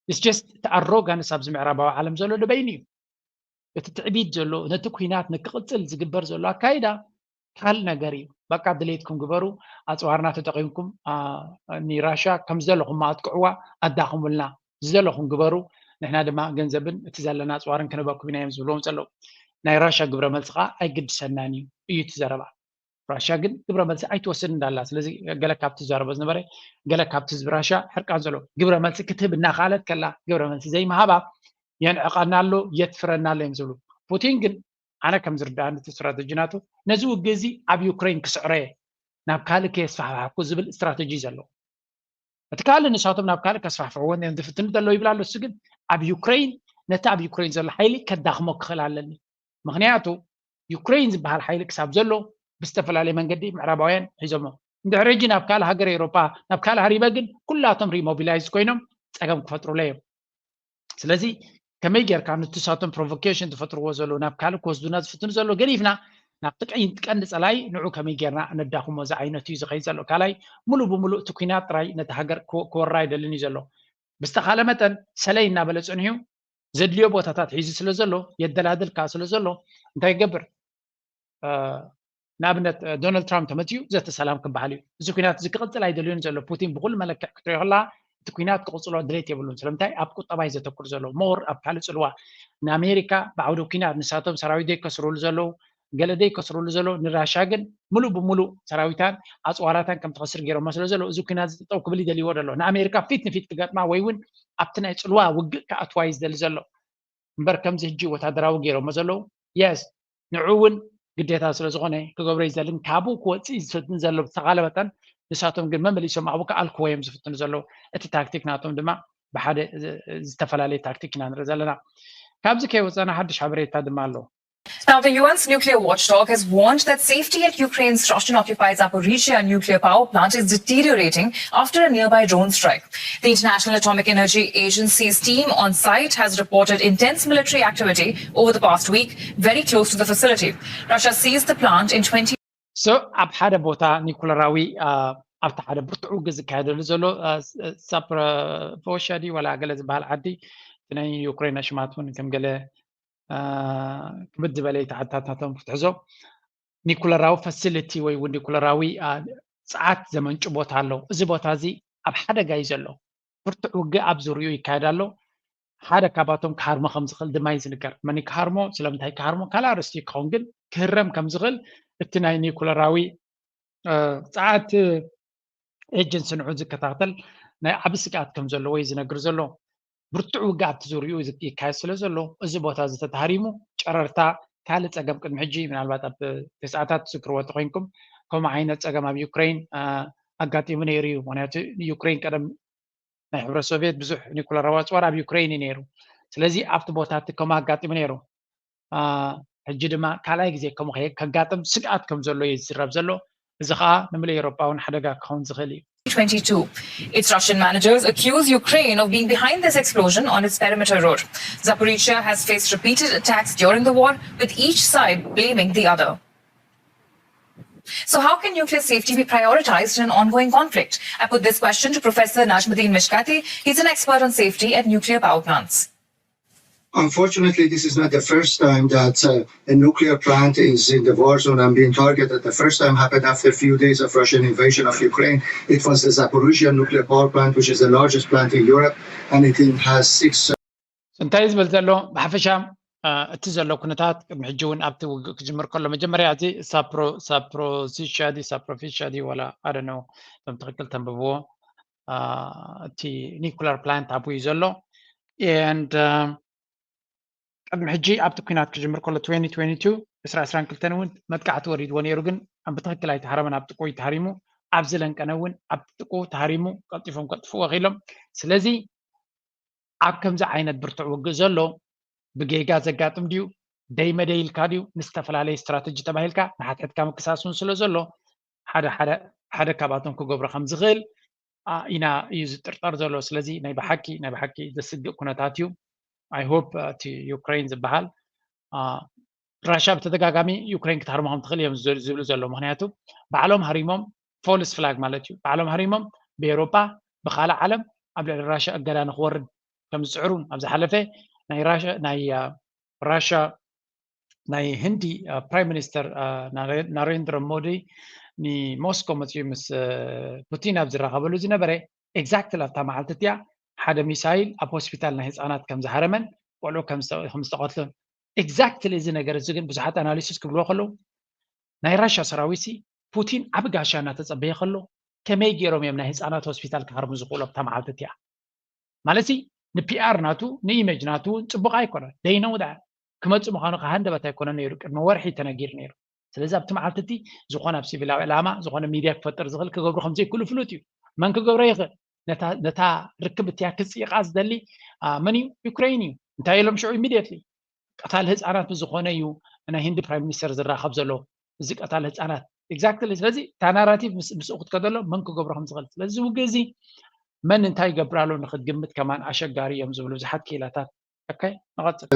It's just እቲ ኣሮጋንስ ኣብዚ ምዕራባዊ ዓለም ዘሎ ንበይኑ እዩ። እቲ ትዕቢት ዘሎ ነቲ ኩናት ንክቕፅል ዝግበር ዘሎ ኣካይዳ ካል ነገር እዩ። በቃ ድሌትኩም ግበሩ፣ ኣፅዋርና ተጠቂምኩም ንራሻ ከም ዝደለኹም ኣጥቅዕዋ፣ ኣዳኽሙልና፣ ዝደለኹም ግበሩ፣ ንሕና ድማ ገንዘብን እቲ ዘለና ኣፅዋርን ክንህበኩም ኢና እዮም ዝብልዎም ዘለዉ። ናይ ራሻ ግብረ መልሲ ከዓ ኣይግድሰናን እዩ እዩ እቲ ዘረባ። ራሻ ግን ግብረ መልሲ ኣይትወስድን እንዳላ። ስለዚ ገለ ካብቲ ዝዛረቦ ዝነበረ ገለ ካብቲ ህዝቢ ራሻ ሕርቃን ዘሎ ግብረ መልሲ ክትህብ እናኸኣለት ከላ ግብረ መልሲ ዘይምሃባ የንዕቐና ኣሎ የትፍረና ኣሎ እዮም ዝብሉ። ፑቲን ግን ኣነ ከም ዝርድኣኒ እቲ ስትራተጂ ናቱ ነዚ ውግእ እዚ ኣብ ዩክሬን ክስዕሮ እየ ናብ ካልእ ከየስፋሕፋሕኩ ዝብል ስትራተጂ እዩ ዘለዎ። እቲ ካልእ ንሳቶም ናብ ካልእ ከስፋሕፍሕዎ እዮም ዝፍትኑ ዘለዉ ይብል ኣሎ። እሱ ግን ኣብ ዩክሬን ነቲ ኣብ ዩክሬን ዘሎ ሓይሊ ከዳኽሞ ክኽእል ኣለኒ። ምኽንያቱ ዩክሬን ዝበሃል ሓይሊ ክሳብ ዘሎ ብዝተፈላለየ መንገዲ ምዕራባውያን ሒዞሞ። እንድሕሪ ሕጂ ናብ ካልእ ሃገር ኤውሮጳ ናብ ካልእ ሃሪበ ግን ኩላቶም ሪሞቢላይዝ ኮይኖም ፀገም ክፈጥሩለ እዮም። ስለዚ ከመይ ጌርካ ንትሳቶም ፕሮቮኬሽን ዝፈጥርዎ ዘለዉ ናብ ካልእ ክወስዱና ዝፍትኑ ዘለዉ ገዲፍና ናብቲ ቀይንት ቀንዲ ጸላይ ንዑ ከመይ ጌርና ነዳኽሞ ዝዓይነቱ እዩ ዝኸይድ ዘሎ። ካልኣይ ሙሉእ ብሙሉእ እቲ ኲናት ጥራይ ነቲ ሃገር ክወ- ክወራ ኣይደልን እዩ ዘሎ። ብዝተኻለ መጠን ሰለይ እናበለ ጸኒሑ ዘድልዮ ቦታታት ሒዙ ስለ ዘሎ፣ የደላድል ከዓ ስለ ዘሎ እንታይ ይገብር? ንኣብነት ዶናልድ ትራምፕ ተመፅኡ ዘተ ሰላም ክበሃል እዩ። እዚ ኩናት እዚ ክቕፅል ኣይደልዩን ዘሎ። ፑቲን ብኩሉ መለክዕ ክትሪኦ ከላ እቲ ኩናት ክቕፅሎ ድሌት የብሉን። ስለምንታይ? ኣብ ቁጠባ እዩ ዘተኩር ዘሎ፣ ሞር ኣብ ካልእ ፅልዋ። ንኣሜሪካ ብዓውዲ ኩናት ንሳቶም ሰራዊት ዘይከስርሉ ዘለዉ፣ ገለ ዘይከስርሉ ዘለዉ፣ ንራሻ ግን ሙሉእ ብሙሉእ ሰራዊታን ኣፅዋራታን ከም ትኸስር ገይሮሞ ስለ ዘለዉ እዚ ኩናት እዚ ጠጠው ክብል ይደልይዎ ዘሎ። ንኣሜሪካ ፊት ንፊት ክገጥማ ወይ እውን ኣብቲ ናይ ፅልዋ ውግእ ክኣትዋ እዩ ዝደሊ ዘሎ። እምበር ከምዚ ሕጂ ወታደራዊ ገይሮሞ ዘለዉ የስ ንዑ እውን ግዴታ ስለ ዝኾነ ክገብሮ ይዘልን ካብኡ ክወፅእ ዝፈትን ዘሎ ብዝተኻለ መጠን ንሳቶም ግን መመሊሶም ኣብኡ ክኣልክዎ እዮም ዝፍትኑ ዘለዉ። እቲ ታክቲክ ናቶም ድማ ብሓደ ዝተፈላለየ ታክቲክ ኢና ንርኢ ዘለና። ካብዚ ከይወፀና ሓድሽ ሓበሬታ ድማ ኣሎ። Now, the U N's nuclear watchdog has warned that safety at Ukraine's Russian occupied Zaporizhia nuclear power plant is deteriorating after a nearby drone strike. The International Atomic Energy Agency's team on site has reported intense military activity over the past week, very close to the facility. Russia seized the plant in twenty. So ኣብ ሓደ ቦታ ኒኩለራዊ ኣብቲ ሓደ ብርቱዕ ውግእ ዝካየደሉ ዘሎ ሳፕሮፎሻ ድዩ ዋላ ገለ ዝበሃል ዓዲ ናይ ዩክሬን ኣሽማት እውን ከም ገለ ክብድ ዝበለ ተሓታትነቶም ክትሕዞ ኒኩለራዊ ፋሲሊቲ ወይ እውን ኒኩለራዊ ፀዓት ዘመንጩ ቦታ ኣሎ። እዚ ቦታ እዚ ኣብ ሓደጋ እዩ ዘሎ። ብርቱዕ ውግእ ኣብ ዙርይኡ ይካየድ ኣሎ። ሓደ ካብኣቶም ክሃርሞ ከም ዝኽእል ድማ እዩ ዝንገር። መን ክሃርሞ ስለምንታይ ክሃርሞ ካልእ ኣርእስቲ ክኸውን ግን ክህረም ከም ዝኽእል እቲ ናይ ኒኩለራዊ ፀዓት ኤጀንሲ ንዑ ዝከታተል ናይ ዓቢ ስግኣት ከም ዘለዎ እዩ ዝነግር ዘሎ። ብርቱዕ ውግእ ኣብቲ ዙርይኡ ይካየድ ስለ ዘሎ እዚ ቦታ እዚ ተተሃሪሙ ጨረርታ ካልእ ጸገም ቅድሚ ሕጂ ምናልባት ኣብ ተስዓታት ትዝክርዎ እንተኮይንኩም ከምኡ ዓይነት ጸገም ኣብ ዩክሬን ኣጋጢሙ ነይሩ እዩ። ምክንያቱ ዩክሬን ቀደም ናይ ሕብረት ሶቪየት ብዙሕ ኒኩለራዊ ኣጽዋር ኣብ ዩክሬን እዩ ነይሩ። ስለዚ ኣብቲ ቦታ እቲ ከምኡ ኣጋጢሙ ነይሩ። ሕጂ ድማ ካልኣይ ግዜ ከምኡ ከጋጥም ስግኣት ከም ዘሎ እዩ ዝዝረብ ዘሎ። እዚ ከዓ ንምሉእ ኤውሮጳ እውን ሓደጋ ክኸውን ዝኽእል እዩ። twenty-two. Its Russian managers accuse Ukraine of being behind this explosion on its perimeter road. Zaporizhia has faced repeated attacks during the war, with each side blaming the other. So, how can nuclear safety be prioritized in an ongoing conflict? I put this question to Professor Najmuddin Mishkati. He's an expert on safety at nuclear power plants. Unfortunately, this is not the first time that uh, a nuclear plant is in the war zone and being targeted. The first time happened after a few days of Russian invasion of Ukraine. It was the Zaporizhia nuclear power plant, which is the largest plant in Europe, and it has six. እንታይ ዝብል ዘሎ ብሓፈሻ እቲ ዘሎ ኩነታት ቅድሚ ሕጂ እውን ኣብቲ ውግእ ክጅምር ከሎ መጀመርያ እዚ ሳፕሮሲሻ ዲ ሳፕሮፊሻ ዲ ወላ ኣደነው እቶም ትክክል ተንብብዎ እቲ ኒኩለር ፕላንት ኣብኡ እዩ ዘሎ and ቅድሚ ሕጂ ኣብቲ ኩናት ክጅምር ከሎ twenty twenty-two ዕስራ ዕስራን ክልተን እውን መጥቃዕቲ ወሪድዎ ነይሩ ግን ብትክክል ኣይተሃረመን ኣብ ጥቁ እዩ ተሃሪሙ ኣብ ዝለንቀነ እውን ኣብ ጥቁ ተሃሪሙ ቀልጢፎም ከጥፍዎ ክኢሎም ስለዚ ኣብ ከምዚ ዓይነት ብርቱዕ ውግእ ዘሎ ብጌጋ ዘጋጥም ድዩ ደይመደይ ኢልካ ድዩ ንዝተፈላለየ ስትራተጂ ተባሂልካ ንሓትሕትካ ምክሳስ እውን ስለ ዘሎ ሓደ ሓደ ካብኣቶም ክገብሮ ከም ዝኽእል ኢና እዩ ዝጥርጠር ዘሎ ስለዚ ናይ ብሓቂ ናይ ብሓቂ ዘስግእ ኩነታት እዩ I hope እቲ ዩክሬን ዝበሃል ራሻ ብተደጋጋሚ ዩክሬን ክትሃርሞ ከም ትኽእል እዮም ዝብሉ ዘሎ ምክንያቱ ባዕሎም ሃሪሞም ፎልስ ፍላግ ማለት እዩ ባዕሎም ሃሪሞም ብኤውሮጳ ብካልእ ዓለም ኣብ ልዕሊ ራሻ እገዳ ንክወርድ ከም ዝፅዕሩን ኣብ ዝሓለፈ ናይ ራሻ ናይ ራሻ ናይ ህንዲ ፕራይም ሚኒስተር ናሬንድሮ ሞዲ ንሞስኮ መፅኡ ምስ ፑቲን ኣብ ዝራኸበሉ ዝነበረ exactly ኣብታ መዓልቲ እቲኣ ሓደ ሚሳይል ኣብ ሆስፒታል ናይ ህፃናት ከም ዝሃረመን ቆልዑ ከም ዝተቐትሉን exactly እዚ ነገር እዚ ግን ብዙሓት ኣናሊሲስ ክብልዎ ከለዉ ናይ ራሻ ሰራዊት ሲ ፑቲን ዓቢ ጋሻ እናተጸበየ ከሎ ከመይ ገይሮም እዮም ናይ ህፃናት ሆስፒታል ክሃርሙ ዝኽእሉ ኣብታ መዓልቲ እቲኣ ማለት ሲ ንፒኣር ናቱ ንኢሜጅ ናቱ እውን ፅቡቅ ኣይኮነን ደይነው ዳ ክመፁ ምዃኑ ከዓ ሃንደበት ኣይኮነን ነይሩ ቅድሚ ወርሒ ተነጊሩ ነይሩ ስለዚ ኣብቲ መዓልቲ እቲ ዝኾነ ኣብ ሲቪላዊ ዕላማ ዝኾነ ሚድያ ክፈጥር ዝኽእል ክገብሩ ከም ዘይክእሉ ፍሉጥ እዩ መን ክገብሮ ይኽእል ነታ ርክብ እቲኣ ክፅይቃ ዝደሊ መን እዩ ዩክሬን እዩ እንታይ ኢሎም ሽዑ ኢሚድየትሊ ቀታሊ ህፃናት ብዝኾነ እዩ ናይ ህንዲ ፕራይም ሚኒስተር ዝራኸብ ዘሎ እዚ ቀታሊ ህፃናት exactly ስለዚ እታ ናራቲቭ ምስኡ ክትከደሎ መን ክገብሮ ከም ዝኽእል ስለዚ ውግእ እዚ መን እንታይ ይገብር ኣሎ ንክትግምት ከማን ኣሸጋሪ እዮም ዝብሉ ብዙሓት ክኢላታት okay ንቐፅል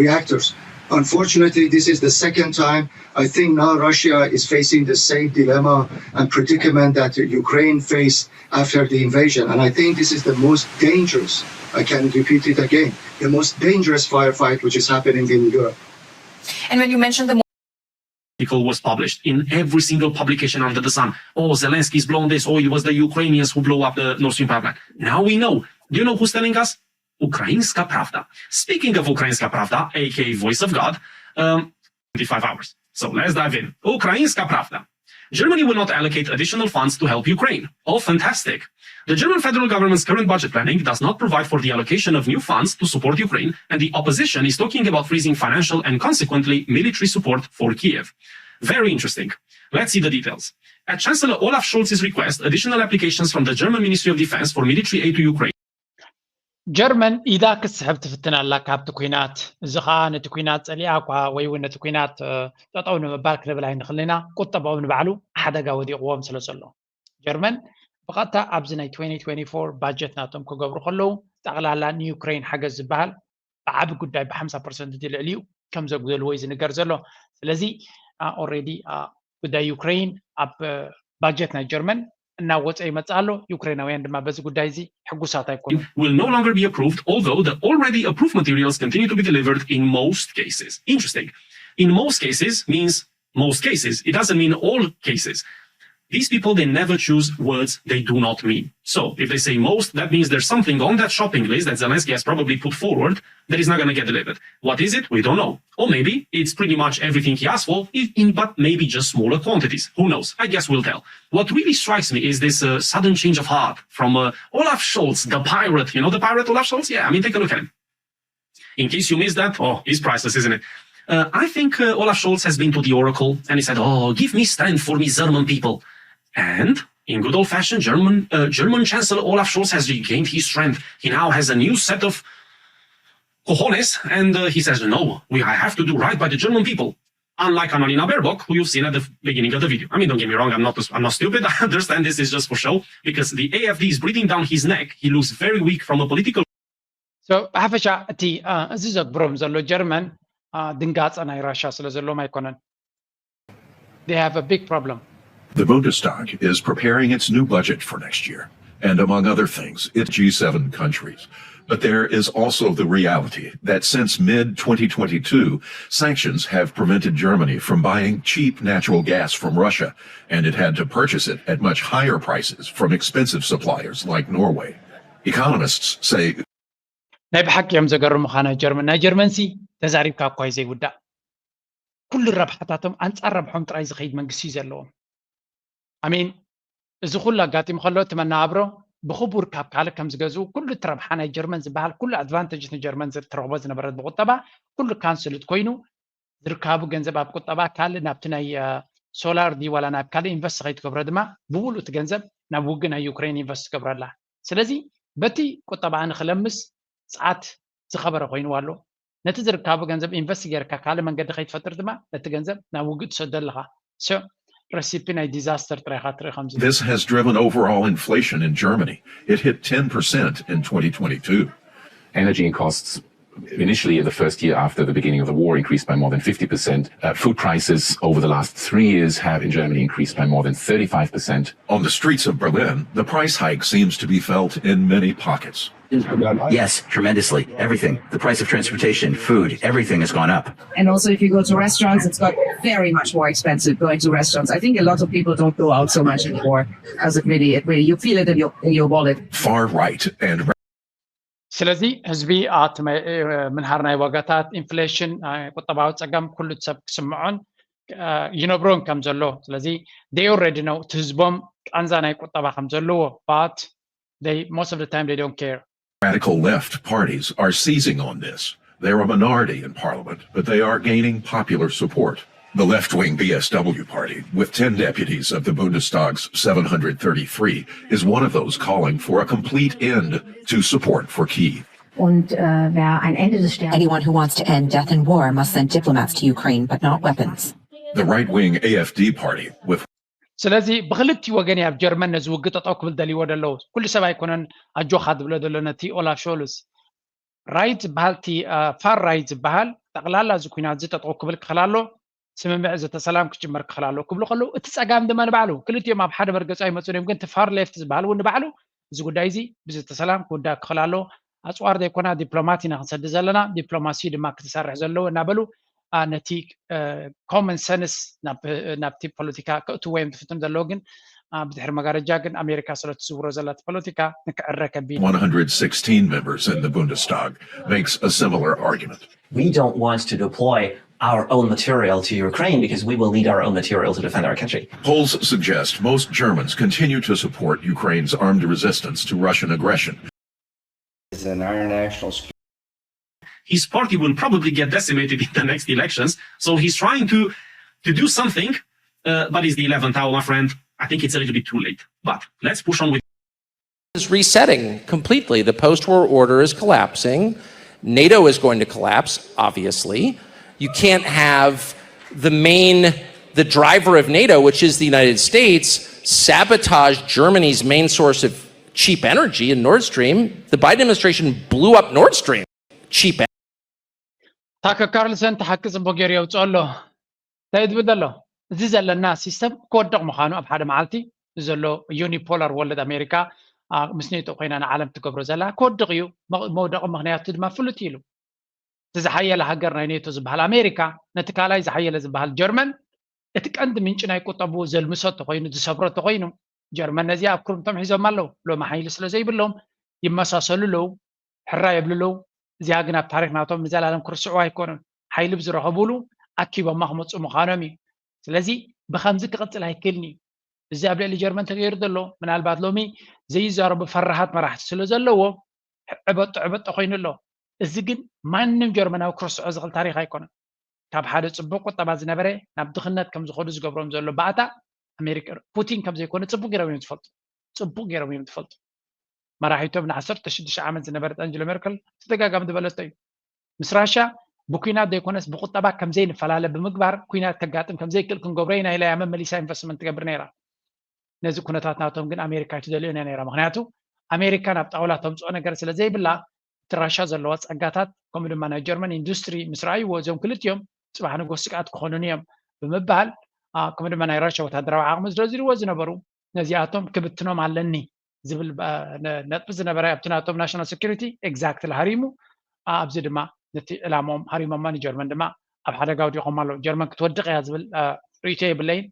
reactors Unfortunately, this is the second time. I think now Russia is facing the same dilemma and predicament that Ukraine faced after the invasion. And I think this is the most dangerous, I can repeat it again, the most dangerous firefight which is happening in Europe. And when you mentioned the article was published in every single publication under the sun. Oh, Zelensky is blowing this. Oh, it was the Ukrainians who blew up the Nord Stream pipeline. Now we know. Do you know who's telling us? Ukraińska Prawda. Speaking of Ukraińska Prawda, aka Voice of God, um, twenty-five hours. So let's dive in. Ukraińska Prawda. Germany will not allocate additional funds to help Ukraine. Oh, fantastic. The German federal government's current budget planning does not provide for the allocation of new funds to support Ukraine, and the opposition is talking about freezing financial and consequently military support for Kiev. Very interesting. Let's see the details. At Chancellor Olaf Scholz's request, additional applications from the German Ministry of Defense for military aid to Ukraine ጀርመን ኢዳ ክትስሕብ ትፍትን ኣላ ካብቲ ኲናት። እዚ ኸኣ ነቲ ኲናት ጸሊኣ እኳ ወይ እውን ነቲ ኲናት ጠጠው ንምባል ክንብል ኣይንኽልን ኢና። ቁጠባኦም ንባዕሉ ሓደጋ ወዲቕዎም ስለ ዘሎ ጀርመን ብቐጥታ ኣብዚ ናይ twenty twenty-four ባጀት ናቶም ክገብሩ ከለዉ ጠቕላላ ንዩክሬን ሓገዝ ዝበሃል ብዓቢ ጉዳይ ብ50 ፐርሰንት እቲ ልዕሊኡ ከም ዘጉደልዎ እዩ ዝንገር ዘሎ። ስለዚ already ጉዳይ ዩክሬን ኣብ ባጀት ናይ ጀርመን እናወፀ ይመፅእ ኣሎ። ዩክሬናውያን ድማ በዚ ጉዳይ እዚ ሕጉሳት ኣይኮኑን። will no longer be approved, although the already approved materials continue to be delivered in most cases. Interesting. In most cases means most cases. It doesn't mean all cases. These people, they never choose words they do not mean. So if they say most, that means there's something on that shopping list that Zelensky has probably put forward that is not going to get delivered. What is it? We don't know. Or maybe it's pretty much everything he asked for, in, but maybe just smaller quantities. Who knows? I guess we'll tell. What really strikes me is this uh, sudden change of heart from uh, Olaf Scholz, the pirate. You know the pirate Olaf Scholz? Yeah, I mean, take a look at him. In case you missed that, oh, he's priceless, isn't it? Uh, I think uh, Olaf Scholz has been to the Oracle and he said, "Oh, give me strength for me German people." And in good old-fashioned German, uh, German Chancellor Olaf Scholz has regained his strength. He now has a new set of cojones, and uh, he says, "No, we, I have to do right by the German people." Unlike Annalena Baerbock, who you've seen at the beginning of the video. I mean, don't get me wrong, I'm not, I'm not stupid. I understand this is just for show, because the A F D is breathing down his neck. He looks very weak from a political ብሓፈሻ እቲ እዚ ዘግብሮም ዘሎ ጀርመን ድንጋፀ ናይ ራሻ ስለ ዘለዎም ኣይኮነን። They have a big problem. The Bundestag is preparing its new budget for next year. And among other things, it's G seven countries. But there is also the reality that since mid twenty twenty-two, sanctions have prevented Germany from buying cheap natural gas from Russia, and it had to purchase it at much higher prices from expensive suppliers like Norway. Economists say ናይ ብሓቂ እዮም ዘገርሙኻ ናይ ጀርመን። ናይ ጀርመንሲ ተዛሪብካ እኳ እዩ ዘይውዳእ። ኩሉ ረብሓታቶም ኣንጻር ረብሖም ጥራይ ዝኸይድ መንግስቲ እዩ ዘለዎም። ኣሜን። እዚ ኩሉ ኣጋጢሙ ከሎ እቲ መነባብሮ ብኽቡር ካብ ካልእ ከም ዝገዝኡ ኩሉ እቲ ረብሓ ናይ ጀርመን ዝበሃል ኩሉ ኣድቫንቴጅ ንጀርመን ትረኽቦ ዝነበረት ብቁጠባ ኩሉ ካንስልት ኮይኑ ዝርካቡ ገንዘብ ኣብ ቁጠባ ካልእ ናብቲ ናይ ሶላር ድዩ ዋላ ናብ ካልእ ኢንቨስት ከይትገብሮ ድማ ብሙሉእ እቲ ገንዘብ ናብ ውግእ ናይ ዩክሬን ኢንቨስት ትገብሮ ኣላ። ስለዚ በቲ ቁጠባ ንክለምስ ጸዓት ዝኸበረ ኮይንዎ ኣሎ። ነቲ ዝርካቡ ገንዘብ ኢንቨስት ጌርካ ካልእ መንገዲ ከይትፈጥር ድማ ነቲ ገንዘብ ናብ ውግእ ትሰዶ ኣለኻ። So recipe ናይ disaster ጥራይ ኢኻ ትርኢ ከምዚ። This has driven overall inflation in Germany. It hit ten percent in twenty twenty-two. Energy costs initially in the first year after the beginning of the war increased by more than fifty percent. Uh, food prices over the last three years have in Germany increased by more than thirty-five percent. On the streets of Berlin, the price hike seems to be felt in many pockets. Yes, tremendously. Everything. The price of transportation, food, everything has gone up. And also, if you go to restaurants, it's got very much more expensive going to restaurants. I think a lot of people don't go out so much anymore because it really, it really, you feel it in your in your wallet. Far right and ስለዚ ህዝቢ ኣቲ ምንሃር ናይ ዋጋታት ኢንፍሌሽን ቁጠባዊ ፀገም ኩሉ ሰብ ክስምዖን ይነብሮን ከም ዘሎ ስለዚ they already know እቲ ህዝቦም ቃንዛ ናይ ቁጠባ ከም ዘለዎ but they most of the time they don't care Radical left parties are seizing on this. They're a minority in parliament, but they are gaining popular support. The left wing B S W party, with ten deputies of the Bundestag's seven hundred thirty-three, is one of those calling for a complete end to support for Kyiv. Und äh, wer ein Ende des Stern Anyone who wants to end death and war must send diplomats to Ukraine, but not weapons. The right wing A F D party, with ስለዚ ብክልቲ ወገን ኣብ ጀርመን ነዚ ውግእ ጠጠው ክብል ደልይዎ ደለዉ ኩሉ ሰብ ኣይኮነን ኣጆኻ ዝብሎ ዘሎ ነቲ ኦላፍ ሾልስ ራይት ዝበሃል እቲ ፋር ራይት ዝበሃል ጠቕላላ እዚ ኩናት እዚ ጠጠው ክብል ክኽእል ኣሎ፣ ስምምዕ ዘተ ሰላም ክጅመር ክኽእል ኣሎ ክብሉ ከለዉ፣ እቲ ጸጋም ድማ ንባዕሉ፣ ክልቲኦም ኣብ ሓደ መርገጺ ኣይመጹን እዮም፣ ግን እቲ ፋር ሌፍት ዝበሃል እውን ንባዕሉ እዚ ጉዳይ እዚ ብዘተ ሰላም ክውዳእ ክኽእል ኣሎ። ኣጽዋር ዘይኮና ዲፕሎማት ኢና ክንሰዲ ዘለና፣ ዲፕሎማሲ ድማ ክትሰርሕ ዘለዎ እናበሉ፣ ኣ፣ ነቲ፣ እ፣ ኮመን ሰንስ ናብ፣ ናብቲ ፖለቲካ ከእትዎ እዮም ዝፍትኑ ዘለዉ። ግን፣ ኣ፣ ብድሕሪ መጋረጃ ግን ኣሜሪካ ስለ ትዝውሮ ዘላ እቲ ፖለቲካ ንክዕረ ከቢድ እዩ። one hundred sixteen members in the Bundestag makes a similar argument. We don't want to deploy our own material to Ukraine because we will need our own material to defend our country. Polls suggest most Germans continue to support Ukraine's armed resistance to Russian aggression. Is in our national security. His party will probably get decimated in the next elections. So he's trying to to do something, uh, but he's the eleventh hour, my friend. I think it's a little bit too late. But let's push on with is resetting completely. The post war order is collapsing. NATO is going to collapse, obviously. You can't have the main, the driver of NATO, which is the United States, sabotage Germany's main source of cheap energy in Nord Stream. The Biden administration blew up Nord Stream. Cheap ታከር ካርልሰን እቲ ሓቂ ጽቡቕ ገይሩ የውጽኦ ኣሎ። እንታይ እዩ ዝብል ዘሎ? እዚ ዘለና ሲስተም ክወድቕ ምዃኑ ኣብ ሓደ መዓልቲ ዘሎ ዩኒፖላር ወርልድ ኣሜሪካ፣ ኣ፣ ምስ ኔቶ ኮይና ንዓለም ትገብሮ ዘላ ክወድቕ እዩ። መ-፣ መውደቒ ምኽንያቱ ድማ ፍሉጥ እዩ ኢሉ። እቲ ዝሓየለ ሃገር ናይ ኔቶ ዝበሃል ኣሜሪካ ነቲ ካልኣይ ዝሓየለ ዝበሃል ጀርመን እቲ ቀንዲ ምንጪ ናይ ቁጠቡ ዘልምሶ ተኾይኑ፣ ዝሰብሮ ተኾይኑ፣ ጀርመን ነዚኣ ኣብ ክርምቶም ሒዞም ኣለዉ። ሎሚ ሓይሊ ስለ ዘይብሎም ይመሳሰሉ ኣለዉ፣ ሕራ የብሉ ኣለዉ። እዚኣ ግን ኣብ ታሪኽ ናቶም ንዘላለም ክርስዕዋ ኣይኮኑን። ሓይሊ ብዝረኸቡሉ ኣኪቦማ ክመጹ ምዃኖም እዩ። ስለዚ ብኸምዚ ክቕጽል ኣይክእልን እዩ። እዚ ኣብ ልዕሊ ጀርመን ተገይሩ ዘሎ ምናልባት ሎሚ ዘይዛረቡ ፈራሃት መራሕቲ ስለ ዘለዎ ዕበጦ ዕበጦ ኮይኑ ኣሎ። እዚ ግን ማንም ጀርመናዊ ክርስዖ ዝኽእል ታሪኽ ኣይኮነን። ካብ ሓደ ጽቡቕ ቁጠባ ዝነበረ ናብ ድኽነት ከም ዝኸዱ ዝገብሮም ዘሎ ባእታ ኣሜሪካ ፑቲን ከም ዘይኮነ ጽቡቕ ገይሮም እዮም ዝፈልጡ። ጽቡቕ ገይሮም እዮም ዝፈልጡ። መራሒቶም ንዓሰርተ ሽዱሽተ ዓመት ዝነበረት ኣንጀሎ ሜርክል ተደጋጋሚ ዝበለቶ እዩ። ምስ ራሻ ብኩናት ዘይኮነስ ብቁጠባ ከም ዘይንፈላለ ብምግባር ኩናት ከጋጥም ከም ዘይክእል ክንገብሮ ኢና ኢላ እያ መመሊሳ ኢንቨስትመንት ትገብር ነይራ። ነዚ ኩነታት ናቶም ግን ኣሜሪካ ኣይትደልዮን እያ ነይራ። ምክንያቱ ኣሜሪካ ናብ ጣውላ ተምፅኦ ነገር ስለ ዘይብላ እቲ ራሻ ዘለዋ ፀጋታት ከምኡ ድማ ናይ ጀርመን ኢንዱስትሪ ምስ ረኣይዎ እዞም ክልቲኦም ፅባሕ ንጎስ ስግኣት ክኾኑን እዮም ብምባል ከምኡ ድማ ናይ ራሻ ወታደራዊ ዓቕሚ ዝረዝርዎ ዝነበሩ ነዚኣቶም ክብትኖም ኣለኒ ዝብል ነጥቢ ዝነበረ ኣብቲ ናቶም ናሽናል ሴኩሪቲ ኤግዛክትሊ ሃሪሙ ኣብዚ ድማ ነቲ ዕላምኦም ሃሪሞማ ንጀርመን ድማ ኣብ ሓደጋ ወዲቖም ኣለዉ። ጀርመን ክትወድቕ እያ ዝብል ርእይቶ የብለይን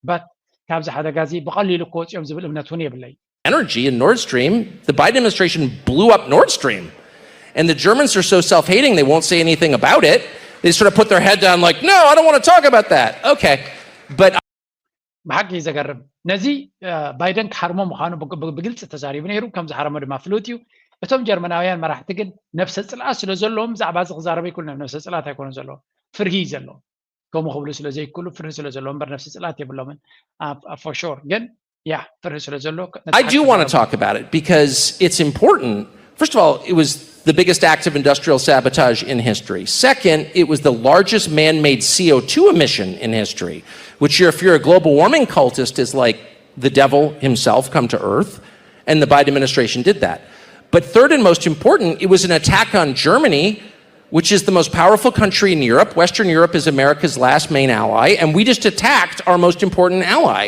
በት ካብዚ ሓደጋ እዚ ብቐሊሉ ክወፅኦም ዝብል እምነት እውን የብለይን። Energy in Nord Stream, the Biden administration blew up Nord Stream. And the Germans are so self hating, they won't say anything about it. They sort of put their head down, like, no, I don't want to talk about that. Okay. But ብሓቂ እዩ ዘገርም። ነዚ ባይደን ክሓርሞ ምዃኑ ብግልፂ ተዛሪቡ ነይሩ። ከም ዝሓረሞ ድማ ፍሉጥ እዩ። እቶም ጀርመናውያን መራሕቲ ግን ነብሰ ፅልኣት ስለ ዘለዎም ብዛዕባ እዚ ክዛረቡ ይክእሉ እዮም። ነብሰ ፅልኣት ኣይኮኑን ዘለዎም፣ ፍርሂ እዩ ዘለዎም። ከምኡ ክብሉ ስለ ዘይክእሉ ፍርሂ ስለ ዘለዎም እምበር ነብሰ ፅልኣት የብሎምን። ፎር ሹር ግን ያ ፍርሂ ስለ ዘሎ I do want to talk about it because it's important. First of all, it was the biggest act of industrial sabotage in history. Second, it was the largest man made C O two emission in history, which, you're, if you're a global warming cultist, is like the devil himself come to earth. And the Biden administration did that. But third and most important, it was an attack on Germany, which is the most powerful country in Europe. Western Europe is America's last main ally, and we just attacked our most important ally.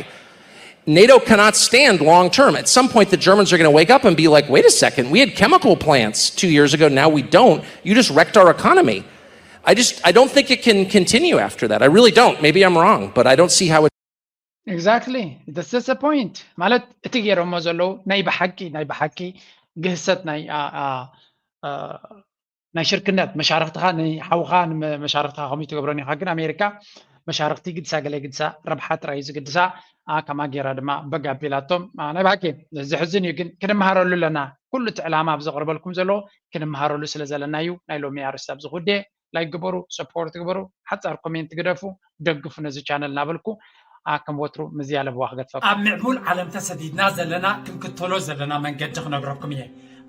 NATO cannot stand long term. At some point, the Germans are going to wake up and be like, wait a second, we had chemical plants two years ago, now we don't. You just wrecked our economy. I just, I don't think it can continue after that. I really don't. Maybe I'm wrong, but I don't see how it. Exactly. That's the point. ማለት እቲ ገይሮሞ ዘለዉ ናይ ብሓቂ ናይ ብሓቂ ግህሰት ናይ ናይ ሽርክነት መሻርክትኻ ንሓውኻ መሻርክትኻ ከምኡ ትገብሮን ኢኻ። ግን ኣሜሪካ መሻርክቲ ግድሳ ገለ ግድሳ ረብሓ ጥራይ እዩ ዝግድሳ። ከማ ጌራ ድማ በግ ኣቢላቶም። ናይ ብሓቂ ዘሕዝን እዩ፣ ግን ክንመሃረሉ ኣለና። ኩሉ እቲ ዕላማ ኣብ ዘቕርበልኩም ዘሎ ክንመሃረሉ ስለ ዘለና እዩ። ናይ ሎሚ ኣርእስቲ ኣብዚ ክውድእ። ላይክ ግበሩ፣ ሰፖርት ግበሩ፣ ሓጻር ኮሜንት ግደፉ፣ ደግፉ ነዚ ቻነል እናበልኩ ከም ወትሩ ምዝያ ለበዋ ክገድፈኩም። ኣብ ምዕቡል ዓለም ተሰዲድና ዘለና ክንክተሎ ዘለና መንገዲ ክነግረኩም እየ።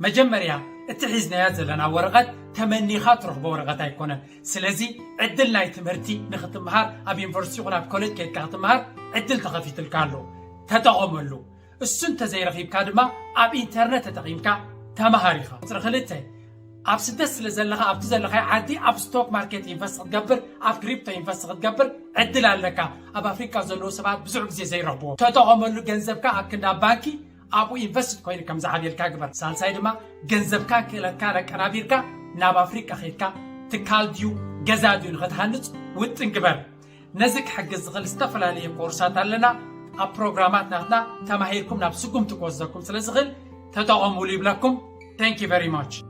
መጀመርያ እቲ ሒዝናያ ዘለና ወረቐት ተመኒኻ ትረኽቦ ወረቐት ኣይኮነን። ስለዚ ዕድል ናይ ትምህርቲ ንክትምሃር ኣብ ዩኒቨርሲቲ ይኹን ኣብ ኮሌጅ ከይድካ ክትምሃር ዕድል ተኸፊትልካ ኣሎ። ተጠቐመሉ። እሱ እንተዘይረኺብካ ድማ ኣብ ኢንተርነት ተጠቒምካ ተምሃር ኢኻ። ቁፅሪ ክልተ ኣብ ስደት ስለ ዘለኻ ኣብቲ ዘለኻዮ ዓዲ ኣብ ስቶክ ማርኬት ኢንቨስት ክትገብር ኣብ ክሪፕቶ ኢንቨስት ክትገብር ዕድል ኣለካ። ኣብ ኣፍሪካ ዘለዉ ሰባት ብዙሕ ግዜ ዘይረኽብዎ ተጠቐመሉ። ገንዘብካ ኣብ ክንዳ ባንኪ ኣብኡ ኢንቨስት ኮይኑ ከም ዝዓብየልካ ግበር። ሳልሳይ ድማ ገንዘብካ ክእለትካ ኣቀናቢርካ ናብ ኣፍሪካ ከይድካ ትካል ድዩ ገዛ ድዩ ንኸትሃንፅ ውጥን ግበር። ነዚ ክሕግዝ ዝኽእል ዝተፈላለየ ኮርሳት ኣለና። ኣብ ፕሮግራማት ናትና ተማሂርኩም ናብ ስጉምቲ ክወስደኩም ስለ ዝኽእል ተጠቐሙሉ ይብለኩም። Thank you very much።